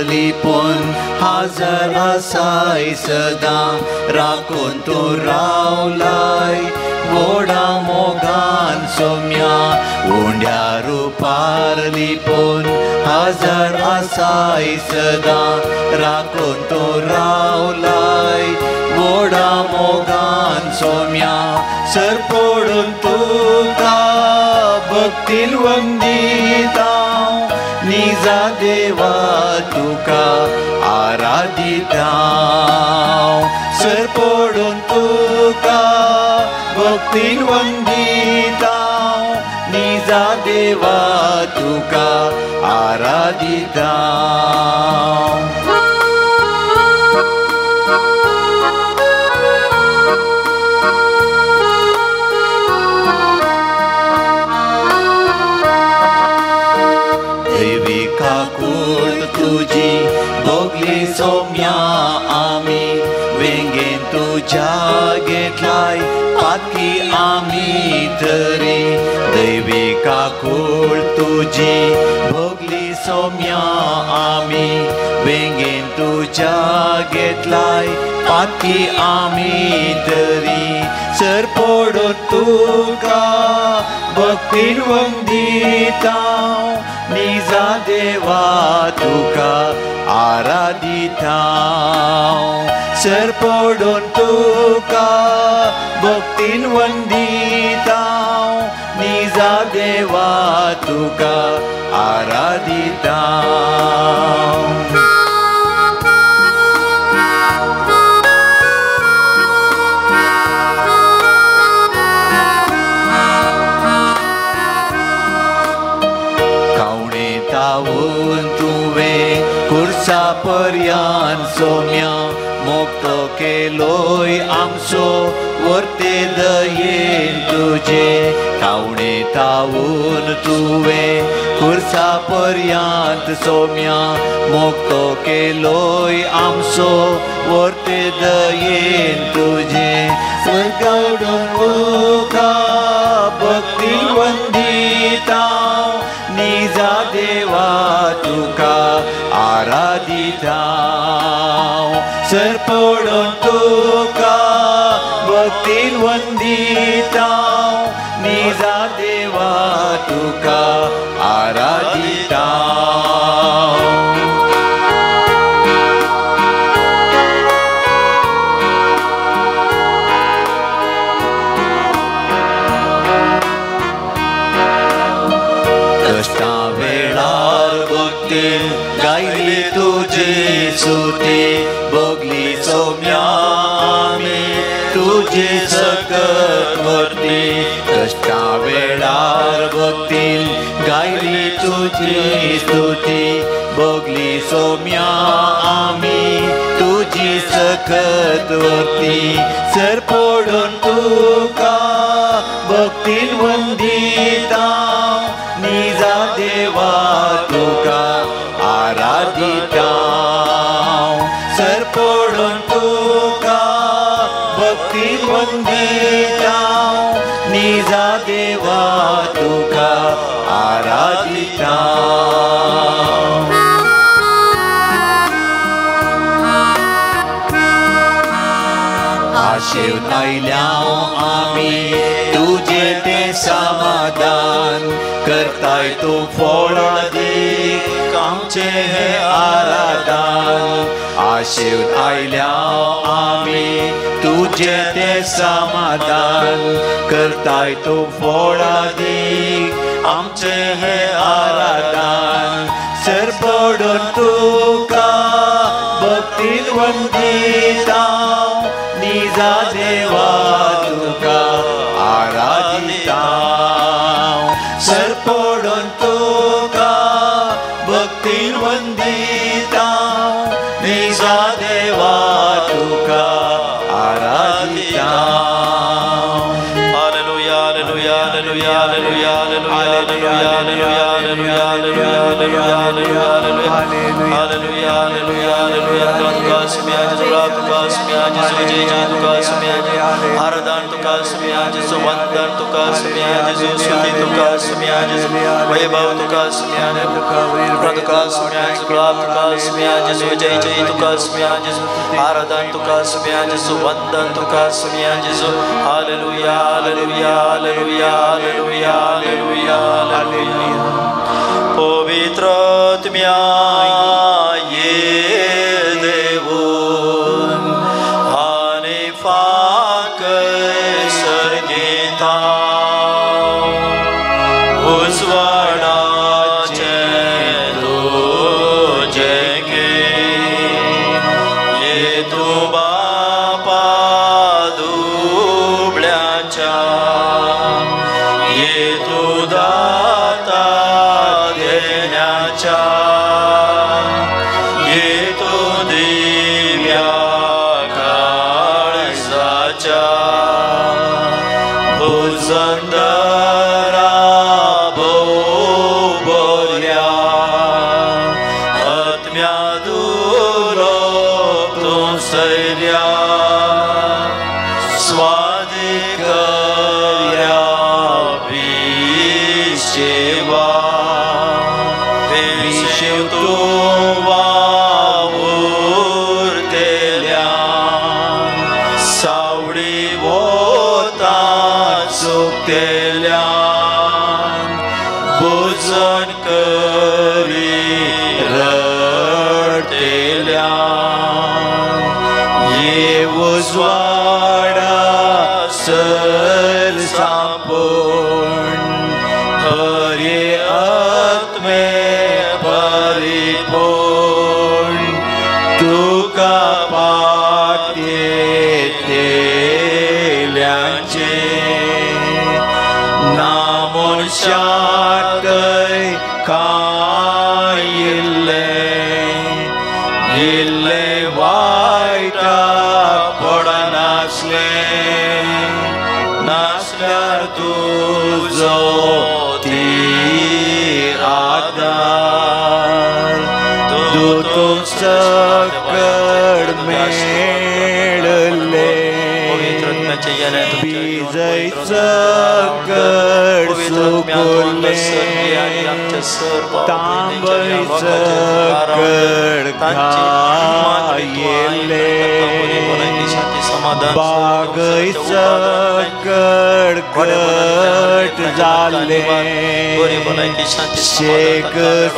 लिपून हजर आसाय सदां राखून तूं रावलाय व्हडा मोगान सोम्या उंड्या रुपार लिपून हजर आसाय सदां राखून तूं रावलाय व्हडा मोगान सोम्या सर पडून तुका भक्तीन वंदिता निजा देवा तुका आराधिता सर पडून तुका भक्तीन वंदिता निजा देवा तुका आराधिता. देवी काकूळ तुजी भोगली सोम्या आमी वेंगेन तुज्या घेतलाय पातकी आमी तरी देवी काकूळ तुजी भोगली सोम्या आमी वेंगेन तुज्या घेतलाय पातकी आमी तरी सर पडून तुका भक्तीन वंदिता निजा देवा तुका आराधिता सर पडून तुका भक्तीन वंदिता निजा देवा तुका आराधिता. कुर्सा पर्यान सोम्या मोगतो केलोय आमचो वर्ते दयेन तुजे कावणे तावून तुवें कुर्सा पर्यांत सोम्या मोगतो केलोय आमचो वर्ते दयेन तुजे स्वर्गाडून तुका भक्ती वंदिता निजा देवा तुका आराधिता सर पडून तुका भक्तीन वंदिता निजा देवा तुका आराधिता. कश्टां वेळार भक्तीन गायली तुजी स्तुती भोगली सोम्या आमी तुजी सकत वर्ती कश्टां वेळार भक्तीन गायली तुजी स्तुती भोगली सोम्या आमी तुजी सकत वर्ती सर पडून तुका भक्तीन वंदिता निजा देवा तुका आराधिता सर पडून तुका भक्तीन वंदिता निजा देवा तुका आराधिता. आशेवन आयल्या आमी तुजें तें समाधान करताय तूं फळादीक आमचें हें आराधन आशेवन आयल्या आमी तुजें तें समाधान करताय तूं फळादीक आमचें हें आराधन सर पडून तुका भक्तीन वंदिता निजा देवा तुका आराधिता सर पडून तुका भक्तीन वंदिता निजा देवा तुका आराधिता. Hallelujah, hallelujah, hallelujah. Hallelujah, hallelujah, hallelujah, hallelujah, hallelujah, hallelujah, hallelujah, hallelujah, hallelujah, hallelujah. तुका सुम्या जेजू, तुका सुम्या जेजू, जय जय तुका सुम्या, आराधन तुका सुम्या जेजू, वंदन तुका सुम्या जेजू, स्तुति तुका सुम्या जेजू, वैभव तुका सुम्या, तुका सुम्या जेजू, तुका सुम्या जेजू, जय जय तुका सुम्या जेजू, आराधन तुका सुम्या जेजू, वंदन तुका सुम्या जेजू. Hallelujah, hallelujah, hallelujah, hallelujah, hallelujah, hallelujah. पवित्र आत्म्या ये देवून आनी फाकय सर्गीता उजवाडाचें तुजें गे ये तूं बापा दुबळ्याच्या ये तूं दाता देण्याच्या ये तूं दिव्या काळजाच्या भुजंदरा भोवबोल्या आत्म्या दुरो तूं सैर्या स्वाधिकर्या विशेवा विशेव तूं वावुरतेल्या सावळी वोता सुकतेल्या भुजन करी रडतेल्या ये उजवाडा सर सांपूर्ण हरे आत्मे परिपूर्ण तुका पाटेतेल्यांचे नामोनशातय काय इल्ले इल्ले वायटा पडनासले नासल्यार तुजो तीर आदार तूं सकड मेळले बीजय सकड सुकुले तांबय सकड घायले बागय सकड कट जाले शेक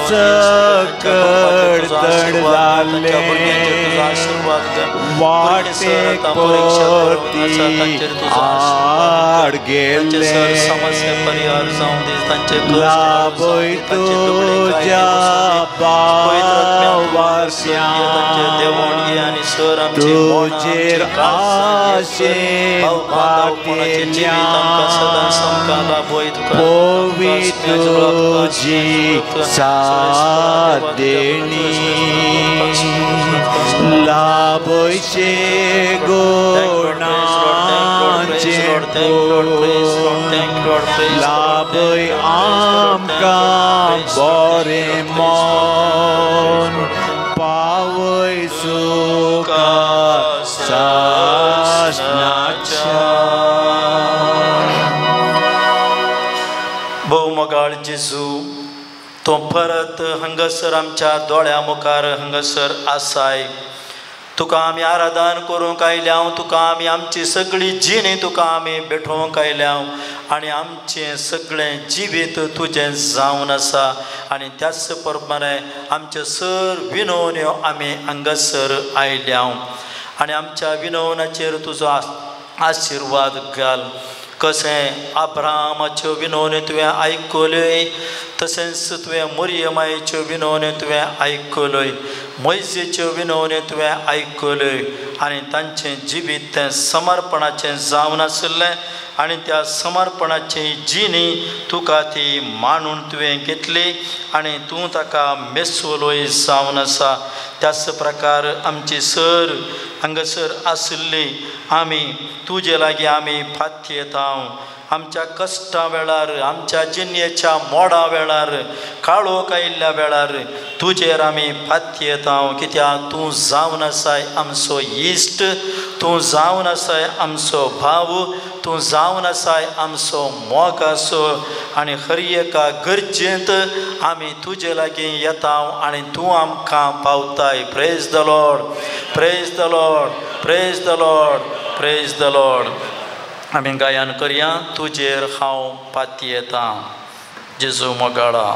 सकड तड जाले वाटेक पोती आड गेले लाभय तुज्या बावास्या तुजेर आशेन पातेल्या पोवी तुजी साथ देणी लाभयचे गुणांचे लाभय आमकां बरें मन पावय सुखा सासणाच्या. भोवमोगाळ जेजू तो परत हांगासर आमच्या दोळ्या मुखार हांगासर आसाय. तुका आमी आराधन करूंक आयल्या, तुका आमी आमची सगळी जिणी तुका आमी भेटोवंक आयल्या आनी आमचें सगळें जिवीत तुजें जावन आसा आनी त्याच प्रमाणे आमच्यो सर विनवण्यो आमी हांगासर आयल्या आनी आमच्या विनवणाचेर तुजो आशिर्वाद घाल. कशें अब्राहमाच्यो विनवण्यो तुवें आयकल्यो तशेंच तुवें मरियमायच्यो विनवण्यो तुवें आयकल्यो, मोयजेच्यो विनवण्यो तुवें आयकल्यो आनी तांचें जिवीत तें समर्पणाचें जावन आशिल्लें आनी त्या समर्पणाची जिणी तुका ती मांडून तुवें घेतली आनी तूं ताका मेसवलोय जावन आसा. त्याच प्रकार आमची सर हांगासर आशिल्ली आमी तुजे लागीं आमी फातयेता. आमच्या कश्टां वेळार, आमच्या जिणेच्या मोडा वेळार, काळोख आयिल्ल्या वेळार तुजेर आमी फातयेता. कित्याक तूं जावन आसाय आमचो इश्ट, तूं जावन आसाय आमचो भाव, तूं जावन आसाय आमचो मोगासो आनी हर एका गरजेंत आमी तुजे लागीं येता आनी तूं आमकां पावताय. Praise the Lord, praise the Lord, praise the Lord, praise the Lord. आमी गायन करया तुजेर हांव पातयेता. जेजू मोगाळा.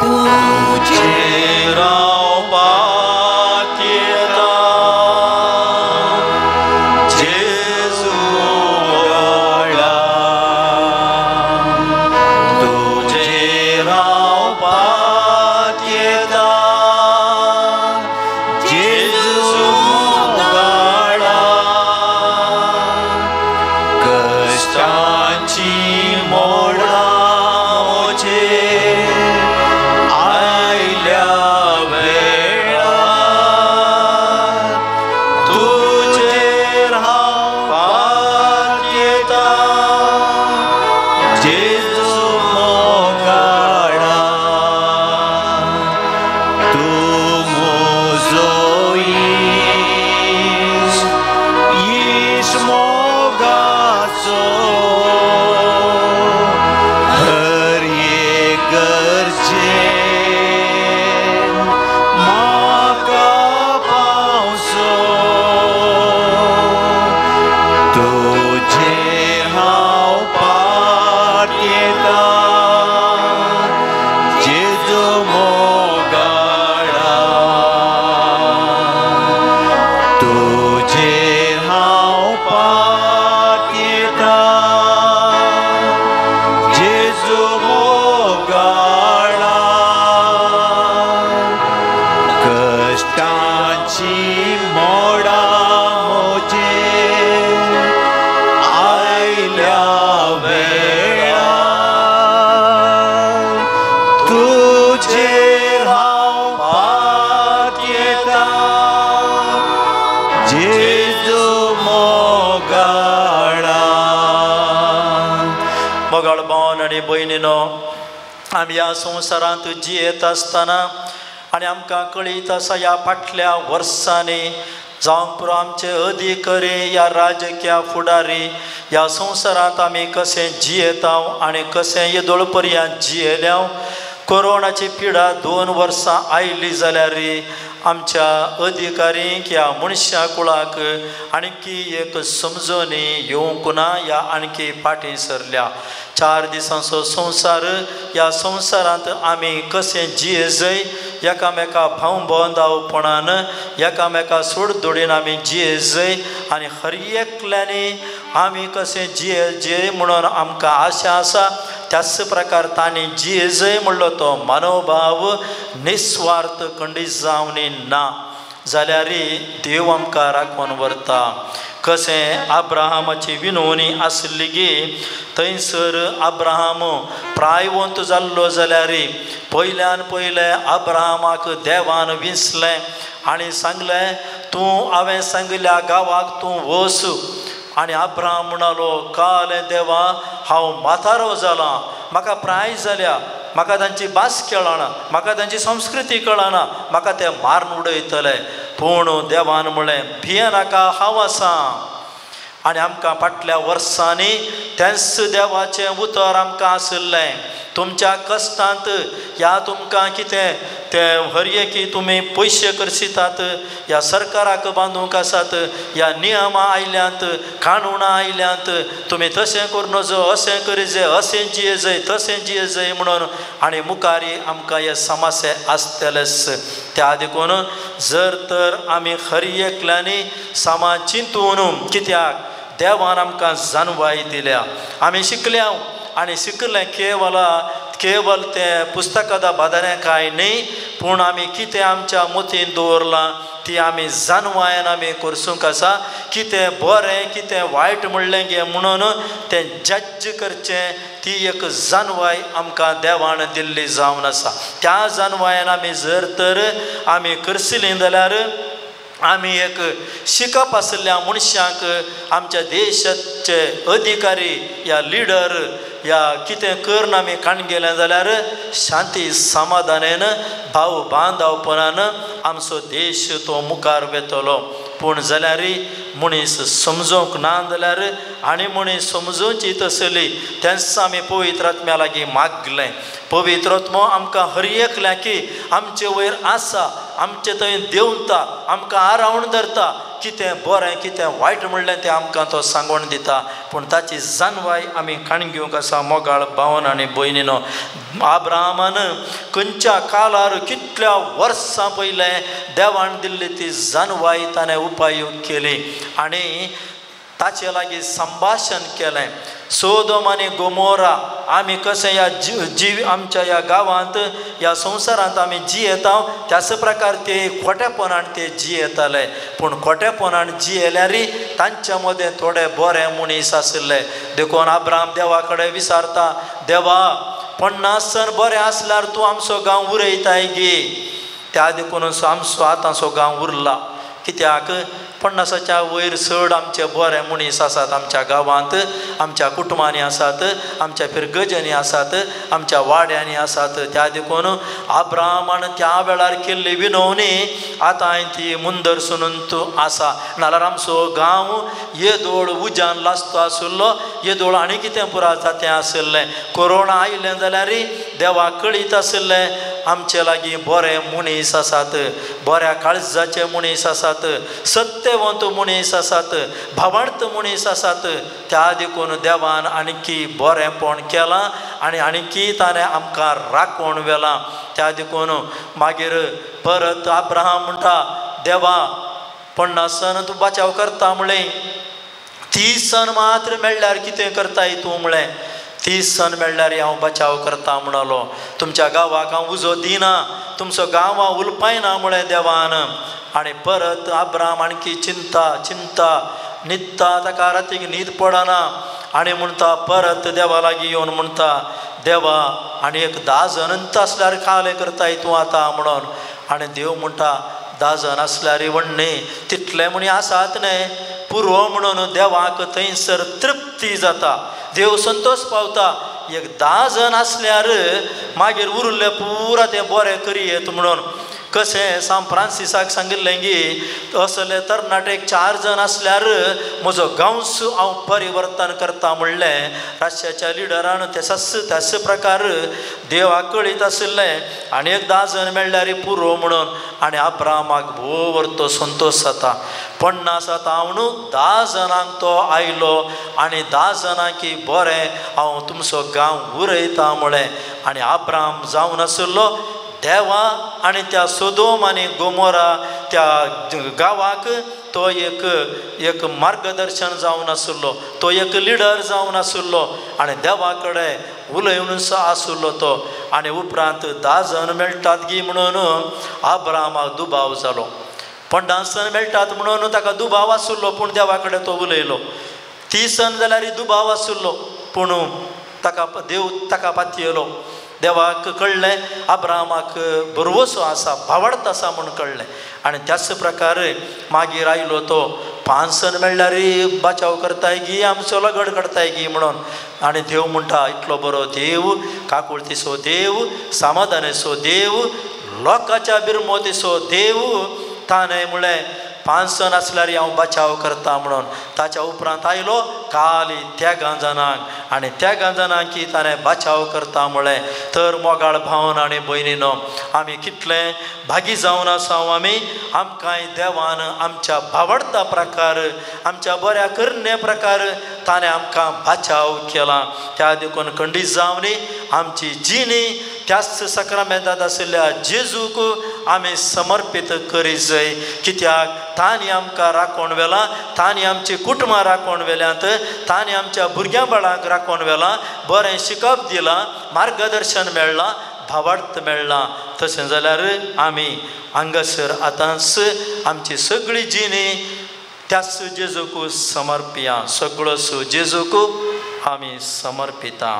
तुजेर हांव पातयेता जेजू मोगाळा, तुजेर हांव पातयेता जेजू मोगाळा. कश्टांची मोडां म्हजेर आयल्या वेळार तुजेर हांव पातयेता जेजू मोगाळा. तूं म्हजो इश्ट, इश्ट मोगाचो, हर एक गरजेन म्हाका पावसो. तुजेर हांव पातयेता जेजू मोगाळा, तुजेर हांव पातयेता जेजू मोगाळा. कश्टांची मोडां म्हजेर आयल्या वेळार तुजेर हांव पातयेता जेजू मोगाळा. मोगाळ भावन आनी भयणीनो, आमी ह्या संवसारांत जियेत आसतना आनी आमकां कळीत आसा ह्या फाटल्या वर्सांनी जावंक पुरो आमचे अधिकारी ह्या राजकीय फुडारी ह्या संवसारांत आमी कशें जियेता आनी कशें येदोळ पर्यंत जियेल्या. कोरोनाची पिडा 2 वर्सां आयली जाल्यार आमच्या अधिकारींक ह्या मनशा कुळाक आणखी एक समजणी येवंक ना, ह्या आणखी फाटीं सरल्या. 4 दिसांचो संवसार, ह्या संवसारांत आमी कशें जियेजय एकामेका भाव बंदावपणान एकामेका सोडदोडीन आमी जियेजय आनी हर एकल्यांनी आमी कशें जियेजय म्हणून आमकां आशा आसा. त्याच प्रकार तांणी जियेजय म्हणलो तो मनोभाव निस्वार्थ खंडीत जावनी ना जाल्यार देव आमकां राखून व्हरता. कशें अब्राहमाची विनवणी आसली गी थंयसर अब्राहम प्रायवंत जाल्लो जाल्यार पयल्यान पयलें अब्राहमाक देवान विंचलें आनी सांगलें तूं हांवें सांगिल्ल्या गांवाक तूं वच. आनी अब्राहम म्हणालो कालें देवा हांव म्हातारो जालां, म्हाका प्राय जाल्या, म्हाका तांची भास कळना, म्हाका तांची संस्कृती कळना, म्हाका ते मारून उडयतले. पूण देवान म्हणलें भियेनाका, हांव आसा. आनी आमकां फाटल्या वर्सांनी तेंच देवाचें उतर आमकां आशिल्लें, तुमच्या कश्टांत ह्या तुमकां कितें तें हर एकी तुमी पयशे करसितात, ह्या सरकाराक बांदूंक आसात, ह्या नियमां आयल्यांत, कानुनां आयल्यांत, तुमी तशें करूं नजो, अशें करी जाय, अशें जिये जाय, तशें जिये जाय म्हणून आनी मुखार आमकां हे समस्या आसतलेच. त्या देखून जर तर आमी हर एकल्यांनी सामा चिंतून, कित्याक देवान आमकां जाणवाय दिल्या, आमी शिकल्या आनी शिकलें केवल केवल तें पुस्तकां बादारें कांय न्ही, पूण आमी कितें आमच्या मतीन दवरलां ती आमी जानवायन आमी करसूंक आसा. कितें बरें कितें वायट म्हणलें गे म्हणून तें जज्ज करचें ती एक जानवाय आमकां देवान दिल्ली जावन आसा. त्या जानवायन आमी जर तर आमी करसली जाल्यार आमी एक शिकप आशिल्ल्या मनशांक आमच्या देशाचे अधिकारी या लिडर या कितें करून आमी काण गेलें जाल्यार शांती समाधानेन भाव बांदवपणान आमचो देश तो मुखार वेतलो. पूण जाल्यार मनीस समजूंक ना जाल्यार आनी मनीस समजूची तसली तेंच आमी पवित्र आत्म्या लागीं मागलें. पवित्र आत्मो आमकां हर एकल्या की आमचे वयर आसा, आमचे थंय देंवता, आमकां आरावन धरता, कितें बरें कितें वायट म्हणलें तें आमकां तो सांगून दिता. पूण ताची जानवाय आमी काण घेवंक आसा. मोगाळ भावन आनी भयणीनो, आब्राहामान खंयच्या काळार कितल्या वर्सां पयलें देवान दिल्ली ती जानवाय ताणें उपयोग केली आनी ताचे लागीं संभाशण केलें. सोदोम आनी गोमोरा आमी कशें ह्या जीव आमच्या ह्या गांवांत ह्या संवसारांत आमी जियेता त्याच प्रकार ते खोटेपणान ते जियेताले. पूण खोटेपणान जियेल्यार तांच्या मदें थोडे बरे मनीस आशिल्ले. देखून आब्राहाम देवा कडेन विचारता, देवा 50 सन बरें आसल्यार तूं आमचो गांव उरयताय गे? त्या देखून आमचो आतांचो गांव उरला. कित्याक 50च्या वयर चड आमचे बरे मनीस आसात आमच्या गांवांत, आमच्या कुटुंबांनी आसात, आमच्या फिरगजांनी आसात, आमच्या वाड्यांनी आसात. त्या देखून आब्राहामान त्या वेळार केल्ली विनवणी आतां ती मुंदर सुनून आसा. नाल्यार आमचो गांव येदोळ उज्यान लासतो आशिल्लो, येदोळ आनी कितें पुरा जातें आशिल्लें. कोरोना आयलें जाल्यार देवाक कळीत आशिल्लें आमचे लागीं बरे मनीस आसात, बऱ्या काळजाचे मनीस आसात, सत्यवंत मनीस आसात, भावार्थ मनीस आसात. त्या देखून देवान आणखी बरेंपण केलां आनी आणखी ताणें आमकां राखून व्हेलां. त्या देखून मागीर परत आब्राहाम म्हणटा, देवा 50 सन तूं बचाव करता म्हळें, 30 सन मात्र मेळ्ळ्यार कितें करताय तूं म्हळें? 30 सन मेळ्ळ्यार हांव बचाव करता म्हणालो. तुमच्या गांवाक हांव उजो दिना, तुमचो गांव हांव उलपायना म्हळें देवान. आनी परत आब्राहाम आणखी चिंता चिंता न्हिदता, ताका रातीक न्हीद पडना आनी म्हणटा परत देवा लागीं येवन म्हणटा, देवा आनी एक 10 जण आसल्यार कालें करताय तूं आतां म्हणून. आनी देव म्हणटा 10 जण आसल्यार व्हडणे तितले म्हणी आसात न्हय पुरो म्हणून देवाक थंयसर तृप्ती जाता, देव संतोष पावता. एक 10 जण आसल्यार मागीर उरले पुरा तें बरें करयेत म्हणून. कशें सांत फ्रांसिसाक सांगिल्लें की असले तरणाटे 4 जण आसल्यार म्हजो गांवस हांव परिवर्तन करता म्हणलें राष्ट्राच्या लिडरान. त्याच त्याच प्रकार देवाक कळीत आशिल्लें आनी एक 10 जण मेळ्ळ्यार पुरो म्हणून. आनी आब्राहामाक भोव तो संतोश जाता. 50 हांव 10 जाणांक तो आयलो आनी 10 जाणांक बरें हांव तुमचो गांव उरयता म्हळें. आनी आब्राहाम जावन आशिल्लो देवा आनी त्या सोदोम आनी गोमोरा त्या गांवाक तो एक एक मार्गदर्शन जावन आशिल्लो, तो एक लिडर जावन आशिल्लो आनी देवा कडेन उलोवनूच आशिल्लो तो. आनी उपरांत 10 जण मेळटात गी म्हणून आब्राहामाक दुबाव जालो. 50 जण मेळटात म्हणून ताका दुबाव आशिल्लो, पूण देवा कडेन तो उलयलो. 30 जण जाल्यार दुबाव आशिल्लो, पूण ताका देव ताका पातयेलो. देवाक कळ्ळें आब्राहामाक भरवसो आसा, भावार्थ आसा म्हूण कळ्ळें. आनी त्याच प्रकारे मागीर आयलो तो 5 जण मेळ्ळ्यार बचाव करताय गी आमचो लगड करताय गी म्हणून. आनी देव म्हणटा इतलो बरो देव, काकुळतीचो देव, समाधानेचो देव, लोकांच्या बिरमोतीचो देव, ताणें म्हळें 5 जण आसल्यार हांव बचाव करता म्हणून. ताच्या उपरांत आयलो काली 3 जाणांक आनी 3 जाणांक की ताणें बचाव करता म्हळें. तर मोगाळ भावन आनी भयणीनो, आमी कितले भागी जावन आसा आमी. आमकांय देवान आमच्या भावार्था प्रकार, आमच्या बऱ्या करणे प्रकार ताणें आमकां बचाव केला. त्या देखून खंडीत जावनी आमची जिणी त्याच सक्रामेंतांत आशिल्ल्या जेजूक आमी समर्पीत करी जाय. कित्याक तांणी आमकां राखोवन व्हेलां, तांणी आमची कुटुंबां राखोवन व्हेल्यांत, तांणी आमच्या भुरग्यां बाळांक राखोवन व्हेलां, बरें शिकप दिलां, मार्गदर्शन मेळ्ळां, भावार्थ मेळ्ळां. तशें जाल्यार आमी हांगासर आतांच आमची सगळी जिणी त्याच जेजूक समर्पिया, सगळो जेजूक आमी समर्पिता.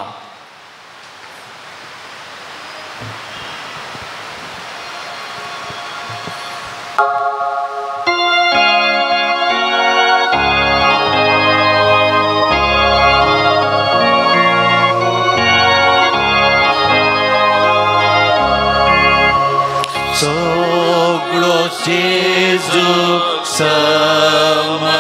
सगळो जेजूक समर्पिता,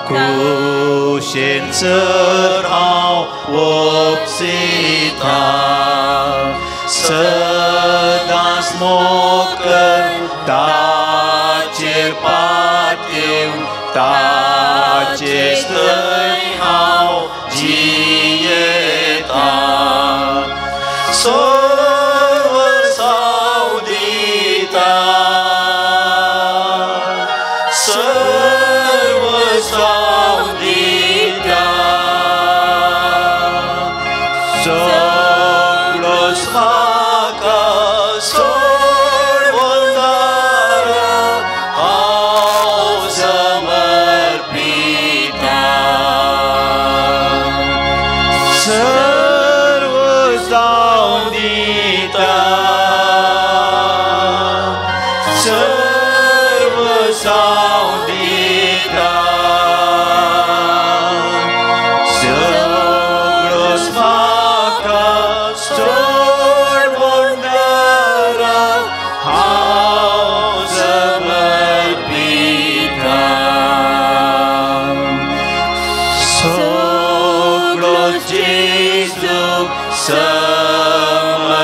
कुशेन सर हांव ओपसिता, सदांच मोकर ताचेर पातेवन ताचेर थंय हांव जियेता.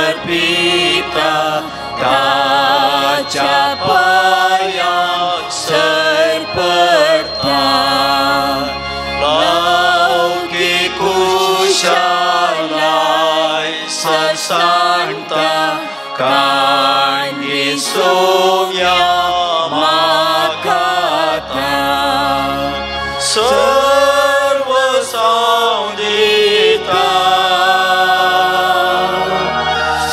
समर्पिता ताच्या पांयांक सरपडटा, लौकीक कुशालाय सांगता, कांगी सोव्या म्हाका सर्व सावदिता,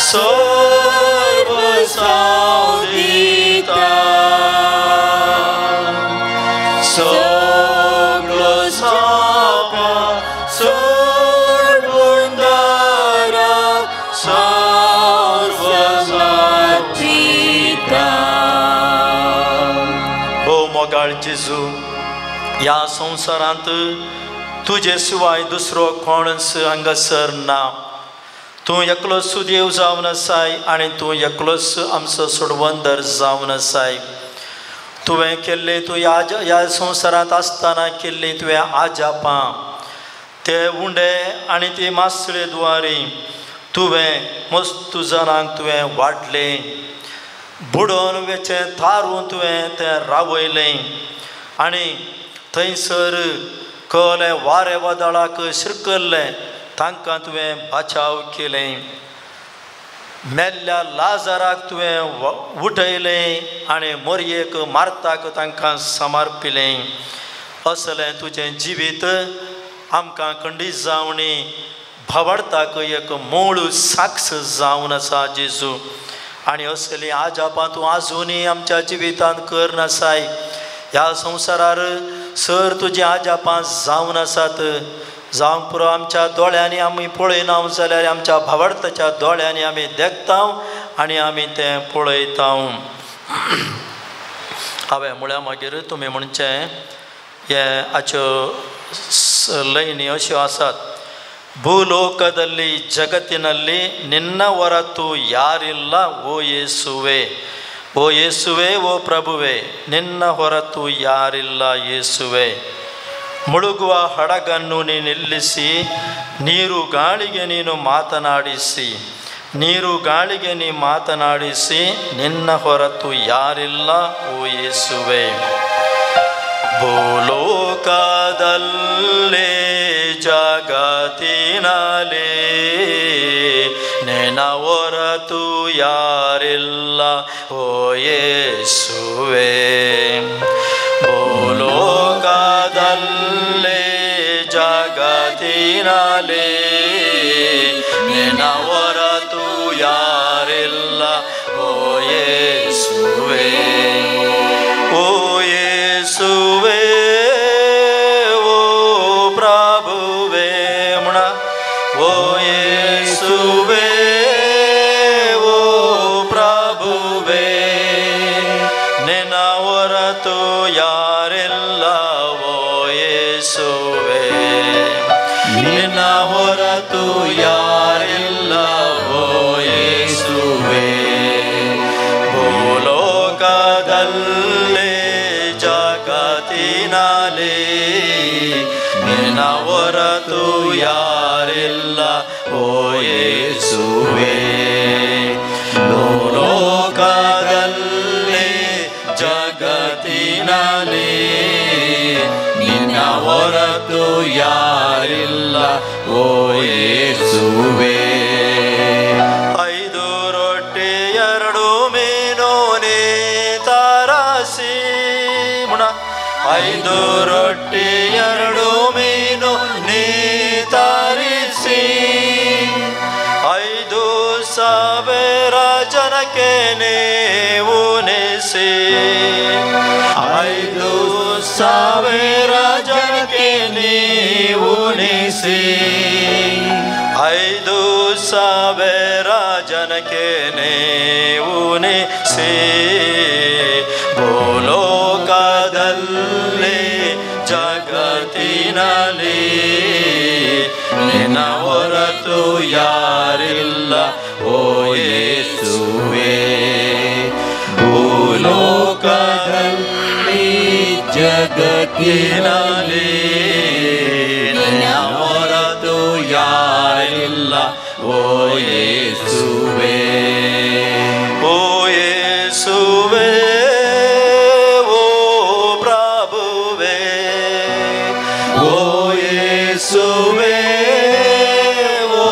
सर्व सावदिता, सगळो साका सोडून दारा सर्व समर्पिता. ओ मोगाळ जेजू, ह्या संवसारांत तुजे शिवाय दुसरो कोणच हांगासर ना. तूं एकलोच सुदेव जावन आसाय आनी तूं एकलोच आमचो सोडवंदर जावन आसाय. तुवें केल्लें, तूं ह्या संवसारांत आसतना केल्लीं तुवें आजापां, ते उंडे आनी ते मासळे द्वारी तुवें मस्त जाणांक तुवें वाडलें, बुडोवन वेचें थारून तुवें तें रावयलें आनी थंयसर कलें वारें वादळाक शिरकल्लें तांकां तुवें बचाव केलें. मेल्ल्या लाजाराक तुवें उठयलें आनी मोरयेक मार्ताक तांकां समर्पिलें. असलें तुजें जिवीत आमकां खंडीत जावणी भावार्थाक एक मूळ साक्ष जावन आसा जेजू. आनी असलीं आजापां तूं आजुनूय आमच्या जिवितांत करनासाय. ह्या संवसारार सर तुजीं आजापां जावन आसात, जावंक पुरो आमच्या दोळ्यांनी आमी पळयना जाल्यार आमच्या भावार्थाच्या दोळ्यांनी आमी देखता आनी आमी तें पळयता. हांवें म्हळ्यार मागीर तुमी म्हणचें हे हाच्यो ಲೈನಿ ಅಶ್ಯೋ ಆಸಾತ್. ಭೂಲೋಕದಲ್ಲಿ ಜಗತ್ತಿನಲ್ಲಿ ನಿನ್ನ ಹೊರತು ಯಾರಿಲ್ಲ ಓ ಯೇಸುವೆ, ಓ ಯೇಸುವೆ, ಓ ಪ್ರಭುವೆ, ನಿನ್ನ ಹೊರತು ಯಾರಿಲ್ಲ ಯೇಸುವೆ. ಮುಳುಗುವ ಹಡಗನ್ನು ನೀನು ನಿಲ್ಲಿಸಿ, ನೀರು ಗಾಳಿಗೆ ನೀನು ಮಾತನಾಡಿಸಿ, ನೀರು ಗಾಳಿಗೆ ನೀ ಮಾತನಾಡಿಸಿ, ನಿನ್ನ ಹೊರತು ಯಾರಿಲ್ಲ ಓ ಯೇಸುವೆ. ಭೂಲೋಕದಲ್ಲಿ ಜಗತ್ತಿನಲ್ಲಿ ನಿನ್ನ ಹೊರತು ಯಾರಿಲ್ಲ ಓ ಯೇಸುವೆ. ಭೂಲೋಕದಲ್ಲಿ ಜಗತ್ತಿನಲ್ಲಿ ನಿನ್ನ ಹೊರತು ಯಾರಿಲ್ಲ ಓ ಯೇಸುವೆ. ಓ ಯೇಸುವೆ ಓ ಪ್ರಭುವೇ ಮುಣ. ಓ ಯೇಸುವೆ ಓ ಪ್ರಭುವೇ ನಿನ್ನ ಹೊರತು ಯಾರಿಲ್ಲ ಓ ಯೇಸುವೆ. ನಿನ್ನ ಹೊರತು ಯಾರಿಲ್ಲ ಓ ಯೇಸುವೆ. ಭೂಲೋಕದಲ್ಲಿ ಜಗತ್ತಿನಲ್ಲಿ ನಿನ್ನ ಹೊರತು ಯಾರಿಲ್ಲ ಓ ಯೇಸುವೆ. ಭೂಲೋಕದಲ್ಲಿ ಜಗತ್ತಿನಲ್ಲಿ ನಿನ್ನ ಹೊರತು ಯಾರಿಲ್ಲ ಓ ಯೇಸುವೆ. 5 ರೊಟ್ಟಿ 2 ಮೀನು ನೀ ತರಸಿ ಮುಣ. 5 ರೊಟ್ಟಿ 2 ಮೀನು ನೀ ತರಿಸಿ 5,000 ಜನಕ್ಕೆ ನೀವು ಉಣಿಸಿ. 5,000 ಜನಕ್ಕೆ ನೀವು ಉಣಿಸಿ. 5,000 ಜನಕ್ಕೆ ನೀವು ಉಣಿಸಿ. ಭೂಲೋಕದಲ್ಲಿ ಜಗತ್ತಿನಲ್ಲಿ ನಿನ್ನ ಹೊರತು ಯಾರಿಲ್ಲ ಓ ಯೇಸುವೆ. ಭೂಲೋಕದಲ್ಲಿ ಜಗತ್ತಿನಲ್ಲಿ ನಿನ್ನ ಹೊರತು ಯಾರಿಲ್ಲ ಓ ಯೇಸುವೆ. ಓ ಯೇಸುವೆ ಓ ಪ್ರಭುವೇ. ಓ ಯೇಸುವೆ ಓ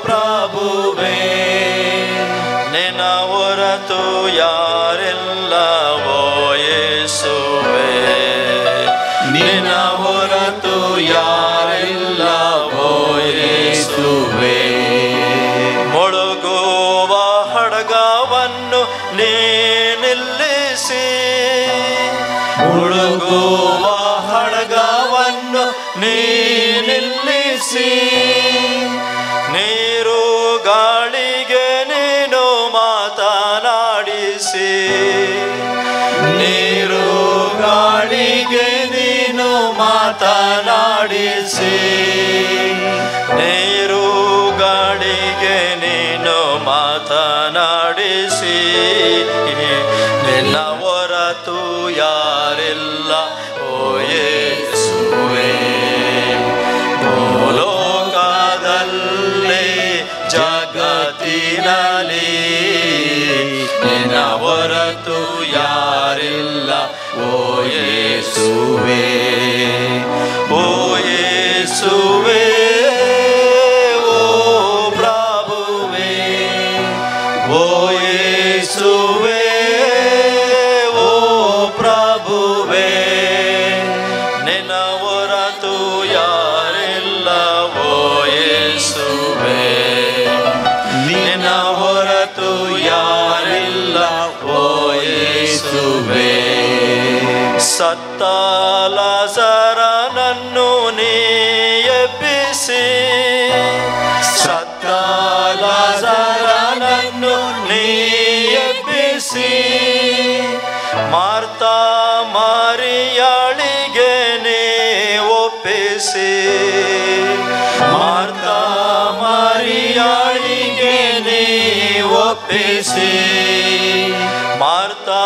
ಪ್ರಭುವೇ ನಿನ್ನ ಹೊರತು ಯಾರಿಲ್ಲ ಓ ಯೇಸುವೆ. ನಿನ್ನ ಹೊರತು ಯಾರಿಲ್ಲ ಓ ಯೇಸುವೆ. ಮುಳುಗುವ ಹಡಗವನ್ನು ನೀ ನಿಲ್ಲಿಸಿ. ಮುಳುಗುವ ಹಡಗವನ್ನು ನೀ ನಿಲ್ಲಿಸಿ. ನೀರು ಗಾಳಿಗೆ ನೀನು ಮಾತನಾಡಿಸಿ. ನೀರು ಗಾಳಿಗೆ ನೀನು ಮಾತನಾಡಿಸಿ. ನೀರು ಗಾಳಿಗೆ ನೀನು ಮಾತನಾಡಿಸಿ. ನಿನ್ನ ಹೊರತು ಯಾರಿಲ್ಲ ಓ ಯೇಸುವೆ. ಭೂಲೋಕದಲ್ಲಿ ಜಗತ್ತಿನಲ್ಲಿ ನಿನ್ನ ಹೊರತು ಯಾರಿಲ್ಲ ಓ ಯೇಸುವೆ. ಓ ಯೇಸುವೆ ಓ ಪ್ರಭುವೇ. ಓ ಯೇಸುವೆ ಓ ಪ್ರಭುವೇ ನಿನ್ನ ಹೊರತು ಯಾರಿಲ್ಲ ಓ ಯೇಸುವೆ. ನಿನ್ನ ಹೊರತು ಯಾರಿಲ್ಲ ಓ ಯೇಸುವೆ. ಸತ್ತ ಲಾಜರನನ್ನು ನೀ ಎಬ್ಬಿಸಿ. ಸತ್ತ ಲಾಜರನನ್ನು ನೀ ಎಬ್ಬಿಸಿ. ಮಾರ್ತಾ ಮಾರಿಯಾಳಿಗೆ ನೀ ಒಪ್ಪಿಸಿ. ಮಾರ್ತಾ ಮಾರಿಯಾಳಿಗೆ ನೀ ಒಪ್ಪಿಸಿ. ಮಾರ್ತಾ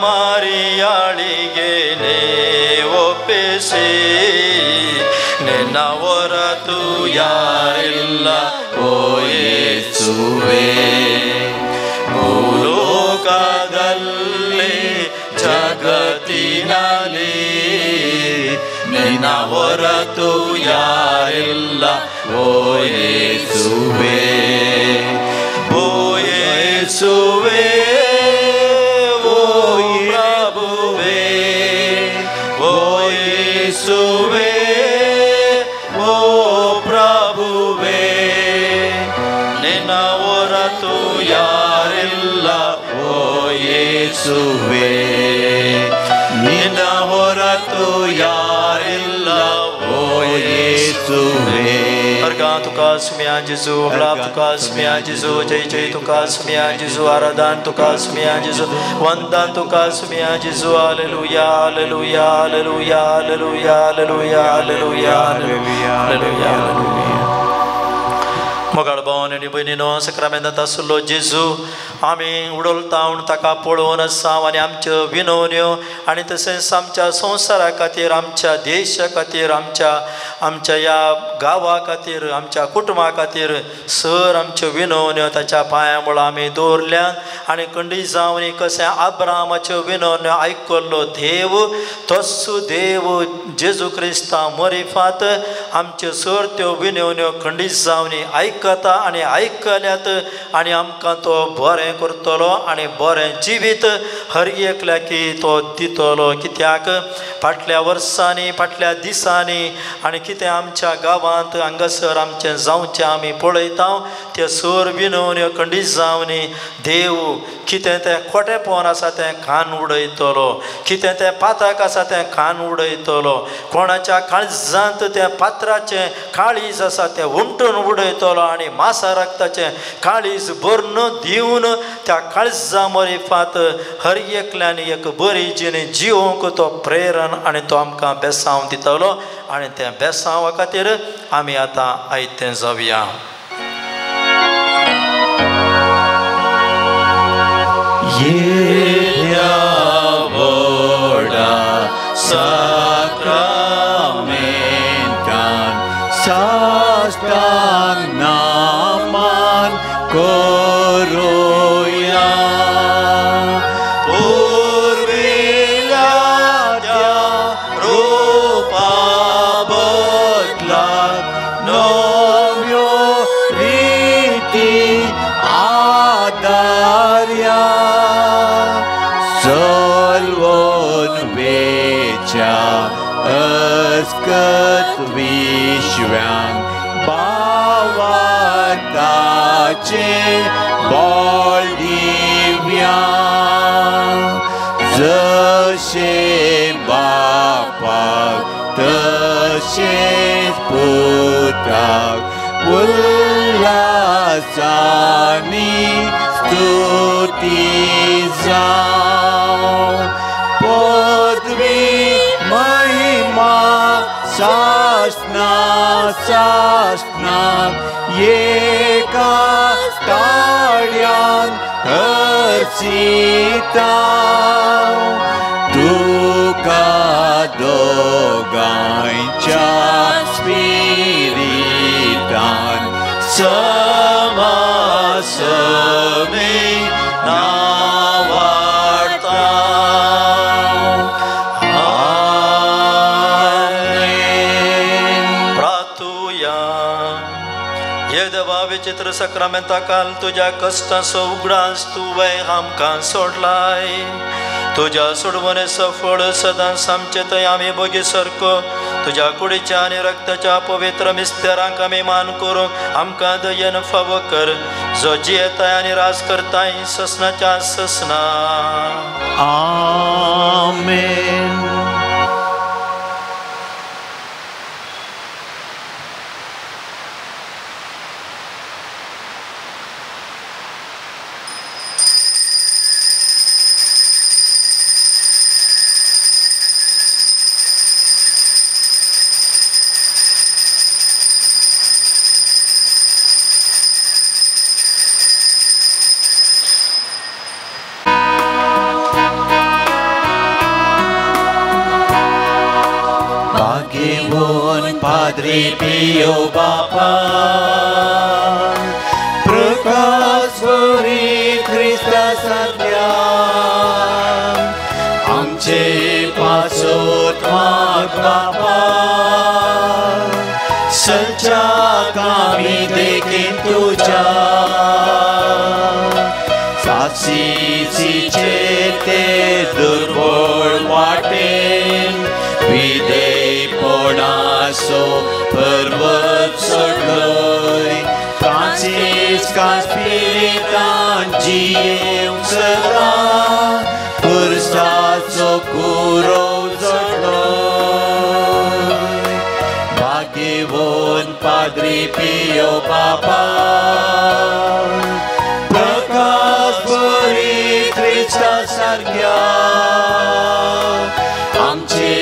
ಮಾರಿಯಾಳಿಗೆ ನೀ ಒಪ್ಪಿಸಿ. ನಿನ್ನ ಹೊರತು ಯಾರಿಲ್ಲ ಓ ಯೇಸುವೆ. ಭೂಲೋಕದಲ್ಲಿ ಜಗತ್ತಿನಲ್ಲಿ ನಿನ್ನ ಹೊರತು ಯಾರಿಲ್ಲ ಓ ಯೇಸುವೇ, ಓ ಯೇಸುವೇ, ಓ ಪ್ರಭುವೇ, ಓ ಯೇಸುವೇ, ಓ ಪ್ರಭುವೇ, ನಿನ್ನ ಹೊರತು ಯಾರಿಲ್ಲ ಓ ಯೇಸುವೇ, ನಿನ್ನ ಹೊರತು ಯಾರಿಲ್ಲ ಓ ಯೇಸುವೇ. अर्घा तुका सुम्या जेजू, अगलाप तुका सुम्या जेजू, जय जय तुका सुम्या जेजू, आराधन तुका सुम्या जेजू, वंदन तुका सुम्या जेजू. Hallelujah, hallelujah, hallelujah, hallelujah, hallelujah, hallelujah, hallelujah, hallelujah. मोगाळ भावन आनी भयणीनो, सक्रामेंतांत आसलो जेजू आमी उडोलता म्हूण ताका पळोवन आसा आनी आमच्यो विनवण्यो आनी तशेंच आमच्या संवसारा खातीर, आमच्या देशा खातीर, आमच्या आमच्या ह्या गांवा खातीर, आमच्या कुटुंबा खातीर सर आमच्यो विनवण्यो ताच्या पांया मुळां आमी दवरल्यात. आनी खंडीत जावन कशें आब्रामाच्यो विनवण्यो आयकल्लो देव तोच देव जेजू क्रिस्ता मोरिफात आमच्यो सर त्यो विनवण्यो खंडीत जावन आयकता आनी आयकल्यात आनी आमकां तो बरें करतलो आनी बरें जिवीत हर एकल्याकी तो दितलो. कित्याक फाटल्या वर्सांनी, फाटल्या दिसांनी आनी कितें आमच्या गांवांत हांगासर आमचें जावचें आमी पळयता ते सर विनवण्यो खंडीत जावन देव कितें तें खोटेपण आसा तें खान उडयतलो, कितें तें पातक आसा तें खान उडयतलो, कोणाच्या काळजांत तें पात्राचें काळीज आसा तें उमटून उडयतलो आनी मासा रक्ताचें काळीज भरून दिवन त्या काळजा मरिफात हर एकल्यान एक बरी जिणे जिवंक तो प्रेरण आनी तो आमकां बेसांव दितलो. आनी तें बेसांवा खातीर आमी आतां आयतें जावया. येद्या व्हडा साक्रामेंतान साश्टांग नामान करुया, पुर्विल्ल्या त्या रुपा बदलाक नव्यो रिती आदार्या, चलवून वेच्या अस्कत विश्वांक भावार्थाचें बळ दिव्या, जशें बापाक तशेंच पुताक उल्हासांनी स्तुती जावं, पदवी महिमा सासना सासनाक एका ताळ्यान हर्षिता, तुका दोगांयच्या स्पिरितान समासमी नावाडता. आमेन. प्रार्थुया. हे देवा, विचित्र सक्रामेंता काल तुज्या कश्टांचो उगडास तुवें आमकां सोडलाय. तुज्या सोडवणेचो फळ सदांच आमचे थंय आमी बोगी सारको तुज्या कुडीच्या आनी रक्ताच्या पवित्र मिस्तेरांक आमी मान करूंक आमकां दयेन फावो कर, जो जियेताय आनी राज करताय ससनाच्या ससना. आमेन. Padre Pio Bapa, प्रकाश वरी ख्रिस्ता सत्यान, माग बापा सलच्याक आमी देखीन तुज्या साक्षीचे ते दुर्बळ वाटेन विधेयपणाचो पर्वत चडलोय फ्रांसिस्का स्पिरितान जियेवंक सदां पुरसाचो कुरोव जडलोय भाग्यवंत पाद्री पियो बापा प्रकाश बरी क्रिस्ता सारक्या आमचे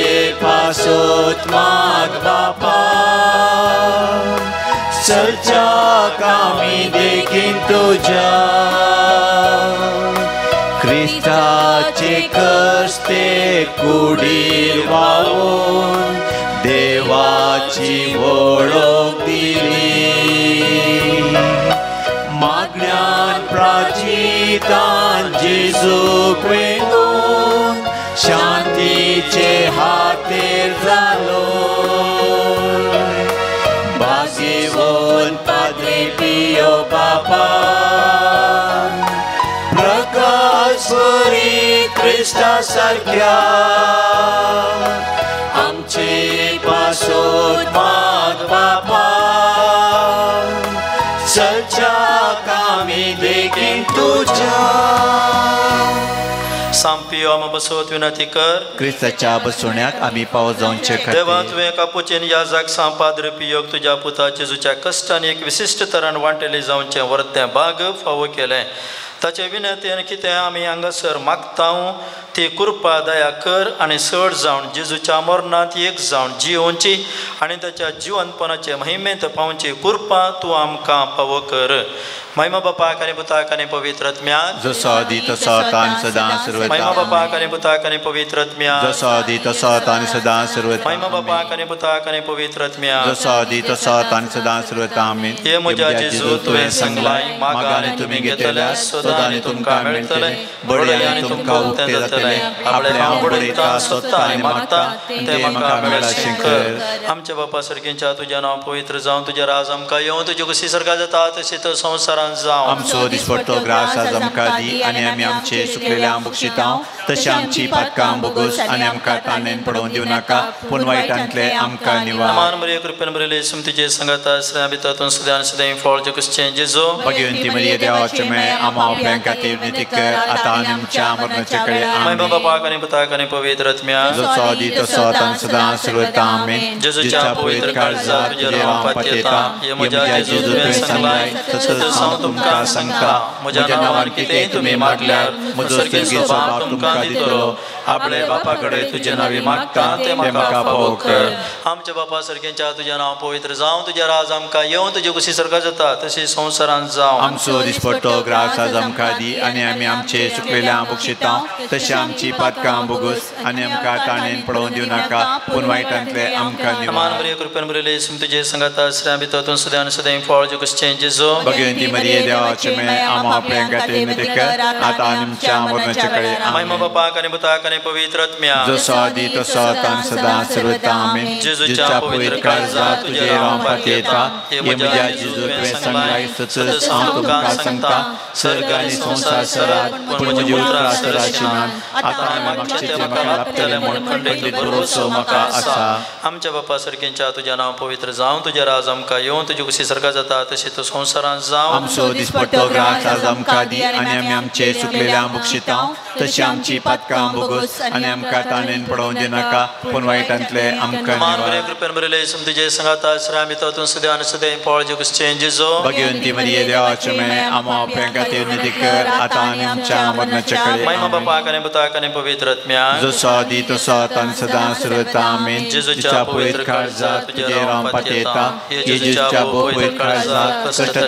पासत माग बापा चलच्याक आमी देखीन तुज्या क्रिस्ताचे कश्टे कुडीर व्हांवून देवाची वळख दिली मागण्यान प्राचितान जेजूक वेंगून शांतीचे हातेर जालो भाग्यवंत पाद्री पियो बापा प्रकाश बरी क्रिस्ता सारक्या आमचे पासत माग बापा चलच्याक आमी देखीन तुज्या सांपियो आमा बसवत विनंती कर क्रिस्ताच्या बसवण्याक आमी पावो जावचे खातीर देवा तुवें कापुचेन याजाक सांग पाद्र पियोक तुज्या पुता जेजूच्या कश्टान एक विशिश्ट तरान वांटेले जावचें वर्तें बाग फावो केलें ताचे विनंतीन कितें आमी हांगासर मागता ती कृपा दया कर आनी चड जावन जेजूच्या मरणांत एक जावन जियोवची आनी ताच्या जिवनपणाचे महिमेंत पावची कृपा तूं आमकां पावो कर महिमा बापाक आनी पुताक आनी पवित्र आत्म्याक जसो आदी तसो आतां आनी सदां सर्वदा महिमा बापाक आनी पुताक आनी पवित्र आत्म्याक जसो आदी तसो आतां आनी सदां सर्वदा महिमा बापाक आनी पुताक आनी पवित्र आत्म्याक जसो आदी तसो आतां आनी सदां सर्वदा आमेन. हे म्हज्या जेजू तुवें सांगलाय मागा आनी तुमी घेतले सदां आनी तुमकां मेळटलें बडय आनी तुमकां उक्तें जातलें आपलें हांव बडयता सोदता आनी मागता तें म्हाका मेळशें कर. आमच्या बापा सारकेंच्या तुज्या नांव पवित्र जावं तुजें राज आमकां येवं तुजी कुशी सारका जाता तशें तर संवसारांत जावं. आमचो दिसपट्टो ग्रास आज आमकां दी आनी आमी आमचे सुकलेल्या बक्षिता तशें आमची पातकां भोगोस आनी आमकां ताणेन पडोवन दिवं नाका पूण वायटांतले आमकां निवार. मान मरिये कृपेन भरिल्ली सुमतीचे संगाता श्रेया भितर सदां सदां फळ जगसचें जेजू भगवंती मरिये देवाचे मे आमा आपल्या खातीर विनंती कर आतां आनी आमच्या मरणाचे कडेन. महिमा बापाक आनी पुताक आनी पवित्र आत्म्याक जसो आदी तसो आतां आनी सदां सर्वदा आमेन. जेजूच्या पवित्र काळजात तुजेर हांव पातयेता हे म्हज्या जेजू तुवें सांगलाय तसोच हांव तुमकां सांगता म्हज्या नांवान कितेंय तुमी मागल्यार म्हजो स्वर्गीय बाप तुमकां दितलो. आपले बापा कडेन तुजे नांवी मागता तें म्हाका फावो कर. आमच्या बापा सारकेंच्या तुजें नांव पवित्र जावं तुजें राज आमकां येवं तुजी कुशी सारका जाता तशी संवसारांत जावं. आमचो दिसपट्टो ग्रास आज आमकां दी आनी आमी आमचे सुकलेल्या बक्षिता तशें आमची पातकां भोगोस आनी आमकां ताणेन पडोवन दिवं नाका पूण वायटांतले आमकां निवार. मरिये कृपेन भरिल्ली तुजे संगाता श्रेया भितर सदां आनी सदां फळ जगसचें जेजू भगवंती मरिये देवाचे मे आमा आपल्या खातीर विनंती कर आतां आनी आमच्या मरणाचे कडेन. महिमा बापाक आनी पुताक आनी पवित्र आत्म्याक जसो आदी तसो आतां आनी सदां सर्वदा आमेन. जेजूच्या पवित्र काळजात तुजेर हांव पातयेता हे म्हज्या जेजू तुवें सांगलाय तसोच हांव तुमकां सांगता सर्ग आनी संवसार सरात पूण म्हजी उतरां सराची नात. आतां हांवें मागचें तें म्हाका लाभतलें म्हूण खंडीत भरवसो म्हाका आसा. आमच्या बापा सारकेंच्या तुज्या नांव पवित्र जावं तुजें राज आमकां येवं तुजी कुशी सारका जाता तशें तूं संवसारांत जावं. आमचो दिसपट्टो ग्रास आज आमकां दी आनी आमी आमचे सुकलेल्या बक्षिता तशें आमची पातकां भोगोस आनी आमकां ताणेन पडोवन दिनाका पूण वायटांतले आमकां निवार. कृपेन भरिल्ले तुजे संगाता श्रेया भितर सदां आनी सदां फळ जगसचें जेजू भगवंती मरिये देवाचे मे आमा आपल्या खातीर विनंती कर आतां आनी आमच्या मरणाचे कडेन. महिमा बापाक आनी पुताक आनी पवित्र आत्म्याक जसो आदी तसो आतां आनी सदां सर्वदा आमेन. जेजूच्या पवित्र काळजात तुजेर हांव पातयेता जेजूच्या पवित्र काळजात कश्ट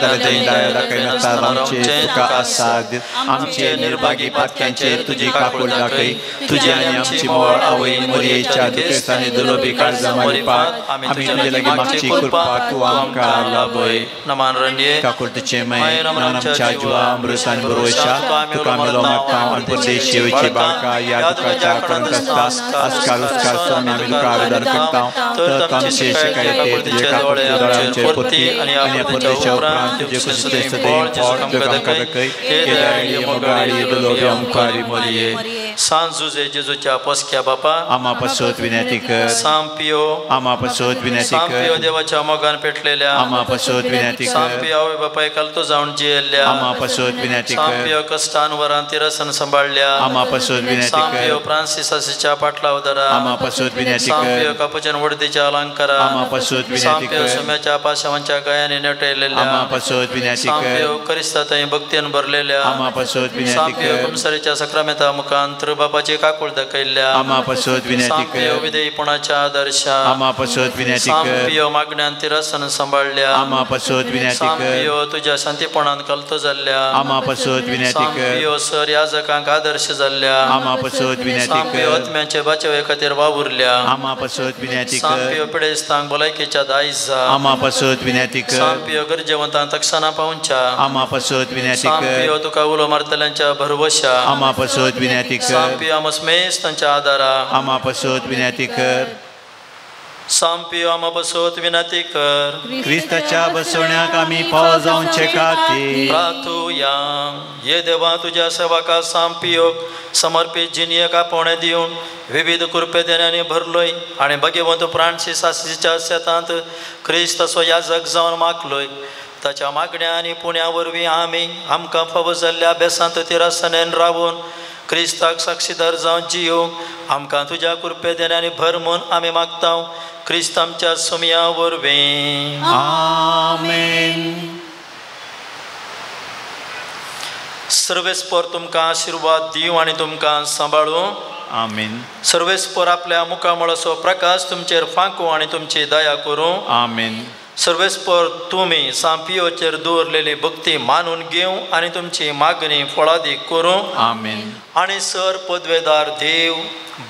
दाखयनासतना रावचें तुका आसाद। आमचे निर्भागी पातक्यांचेर तुजी काकूळ दाखय। तुजी आनी आमची मोवाळ आवय मोरयेच्या दुखेस्त आनी दुर्लोभी काळजा मारिफात आमी तुजे लागीं मागची कृपा तूं आमकां लाभय। नमान रंडये काकुळतेचे माये आमच्या जिवा अमृत आनी बरोवशा तुका मेलो मागता आनी परदेश येवची बाळका ह्या दुखाच्या कळंत आसता आस्कार उस्कार सोन आमी तुका आवेदन करता तर आमचे शिकायते तुजे काकुळते दोळ्यांचेर परती आनी परदेशा उपरांत तुजे कुशीचे सदैव फळ तुका आमकां दाखय। हे दयाळी मोगाळी दुर्लोभी ओंकारी मोरये। सांत जुजे जेजूच्या पोसक्या बापा आमा पासत विनंती कर। सांत पियो आमा पासत विनंती सांत कर। पियो देवाच्या मोगान पेटलेल्या आमा पासत विनंती कर। सांत पियो आवय बापाय कलतो जावन जियेल्ल्या आमा पासत विनंती कर। सांत पियो कश्टान वरान तिरसन सांबाळल्या आमा पासत विनंती कर। सांत पियो फ्रांसिसाच्या पाटलाव दरा आमा पासत विनंती कर। सांत पियो कापुचन वडतीच्या अलंकारा आमा पासत विनंती कर। सांत पियो सुम्याच्या पाशावांच्या गायाने नटयलेल्या आमा पासत विनंती कर। सांत पियो क्रिस्ता भक्तीन भरलेल्या आमा पासत विनंती कर। सांत पियो कुमसरीच्या सक्रामेंता मुखांत बापाची काकूळ दाखयल्ल्या आमा पासत विनंती सांत कर। पियो विधेयपणाच्या आदर्शा आमा पासत विनंती सांत कर। पियो मागण्यान तिरसन सांबाळल्या आमा पासत विनंती सांत कर। पियो तुज्या शांतीपणान कलतो जाल्ल्या आमा पासत विनंती सांत कर। पियो सर याजकांक आदर्श जाल्ल्या आमा पासत विनंती सांत पियो कर। आत्म्याचे बाचवे खातीर वावुरल्या आमा पासत विनंती सांत कर। पियो पिडेस्तांक भलायकेच्या दायजा आमा पासत विनंती कर। सांत पियो गरजेवंतांक तक्षणा पावच्या आमा पासत विनंती सांत कर। पियो तुका उलो मारतल्यांच्या भरवशा आमा पासत विनंती कर। सांत पियो आमस तांच्या आदारा आमा पासत विनंती कर। सांत पियो आमा पासत विनंती कर। क्रिस्ताच्या बसवण्याक आमी फावो जावचे खातीर प्रार्थुया। ये देवा तुज्या सेवका सांत पियोक समर्पीत जिणयेक आपोवणें दिवन विविध कृपे देण्यांनी भरलोय आनी भाग्यवंत फ्रांसिसाच्या शेतांत क्रिस्त असो याजक जावन मागलोय। ताच्या मागण्या आनी पुण्या वरवीं आमी आमकां फावो जाल्ल्या अभ्यासांत तिरसनेन रावून क्रिस्ताक साक्षीदार जावन जियोंक आमकां तुज्या कृपे देण्यांनी भर म्हूण आमी मागता क्रिस्त आमच्या सुमया वरवीं आमेन। सर्वेस्पर तुमकां आशिर्वाद दिवं आनी तुमकां सांबाळूं आमेन। सर्वेस्पर आपल्या मुखामळाचो प्रकाश तुमचेर फांकूं आनी तुमची दया करूं आमेन। सर्वेस्पर तुमी सांत पियोचेर दवरलेली भक्ती मानून घेवं आनी तुमची मागणी फळादीक करूं आमेन। आनी सर पदवेदार देव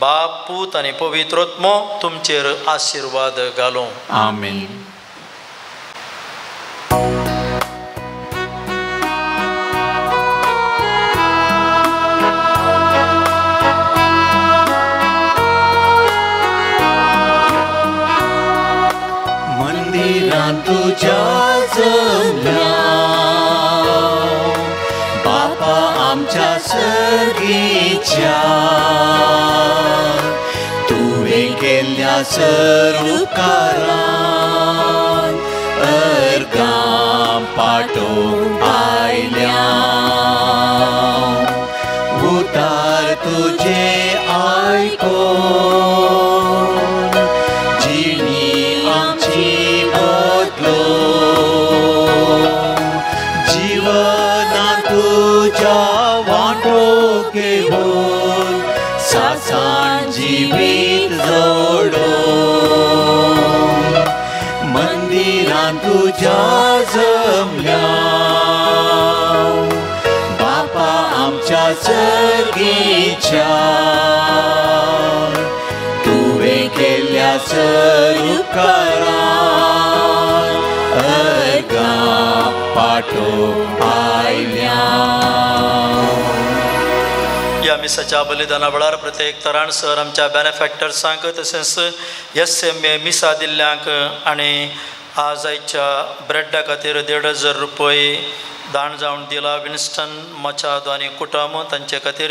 बाप पूत आनी पवित्र आत्मो तुमचेर आशिर्वाद घालूं आमेन। तुझ्या जमल्या बापा आमच्या सर्गीच्या तुवें केल्ल्या सर उपकारान अर्गां पाठोवंक आयल्या उतार तुजे आयकोन जिणी आमची जीवना तुझ्या वांटो घेवन सासान जिवीत जोडो मंदिरान तुझ्या जमल्या बापा आमच्या सर्गीच्या तुवें केल्ल्या सर उपकारान अर्गां पाठोवंक आयल्या। ह्या मिसाच्या बलिदाना वेळार प्रत्येक तरान सर आमच्या बेनिफॅक्टर्सांक तशेंच SMA मिसा दिल्ल्यांक आनी आज आयच्या ब्रेडा खातीर 1500 रुपये दान जावन दिला विन्स्टन मचादो आनी कुटुंब तांचे खातीर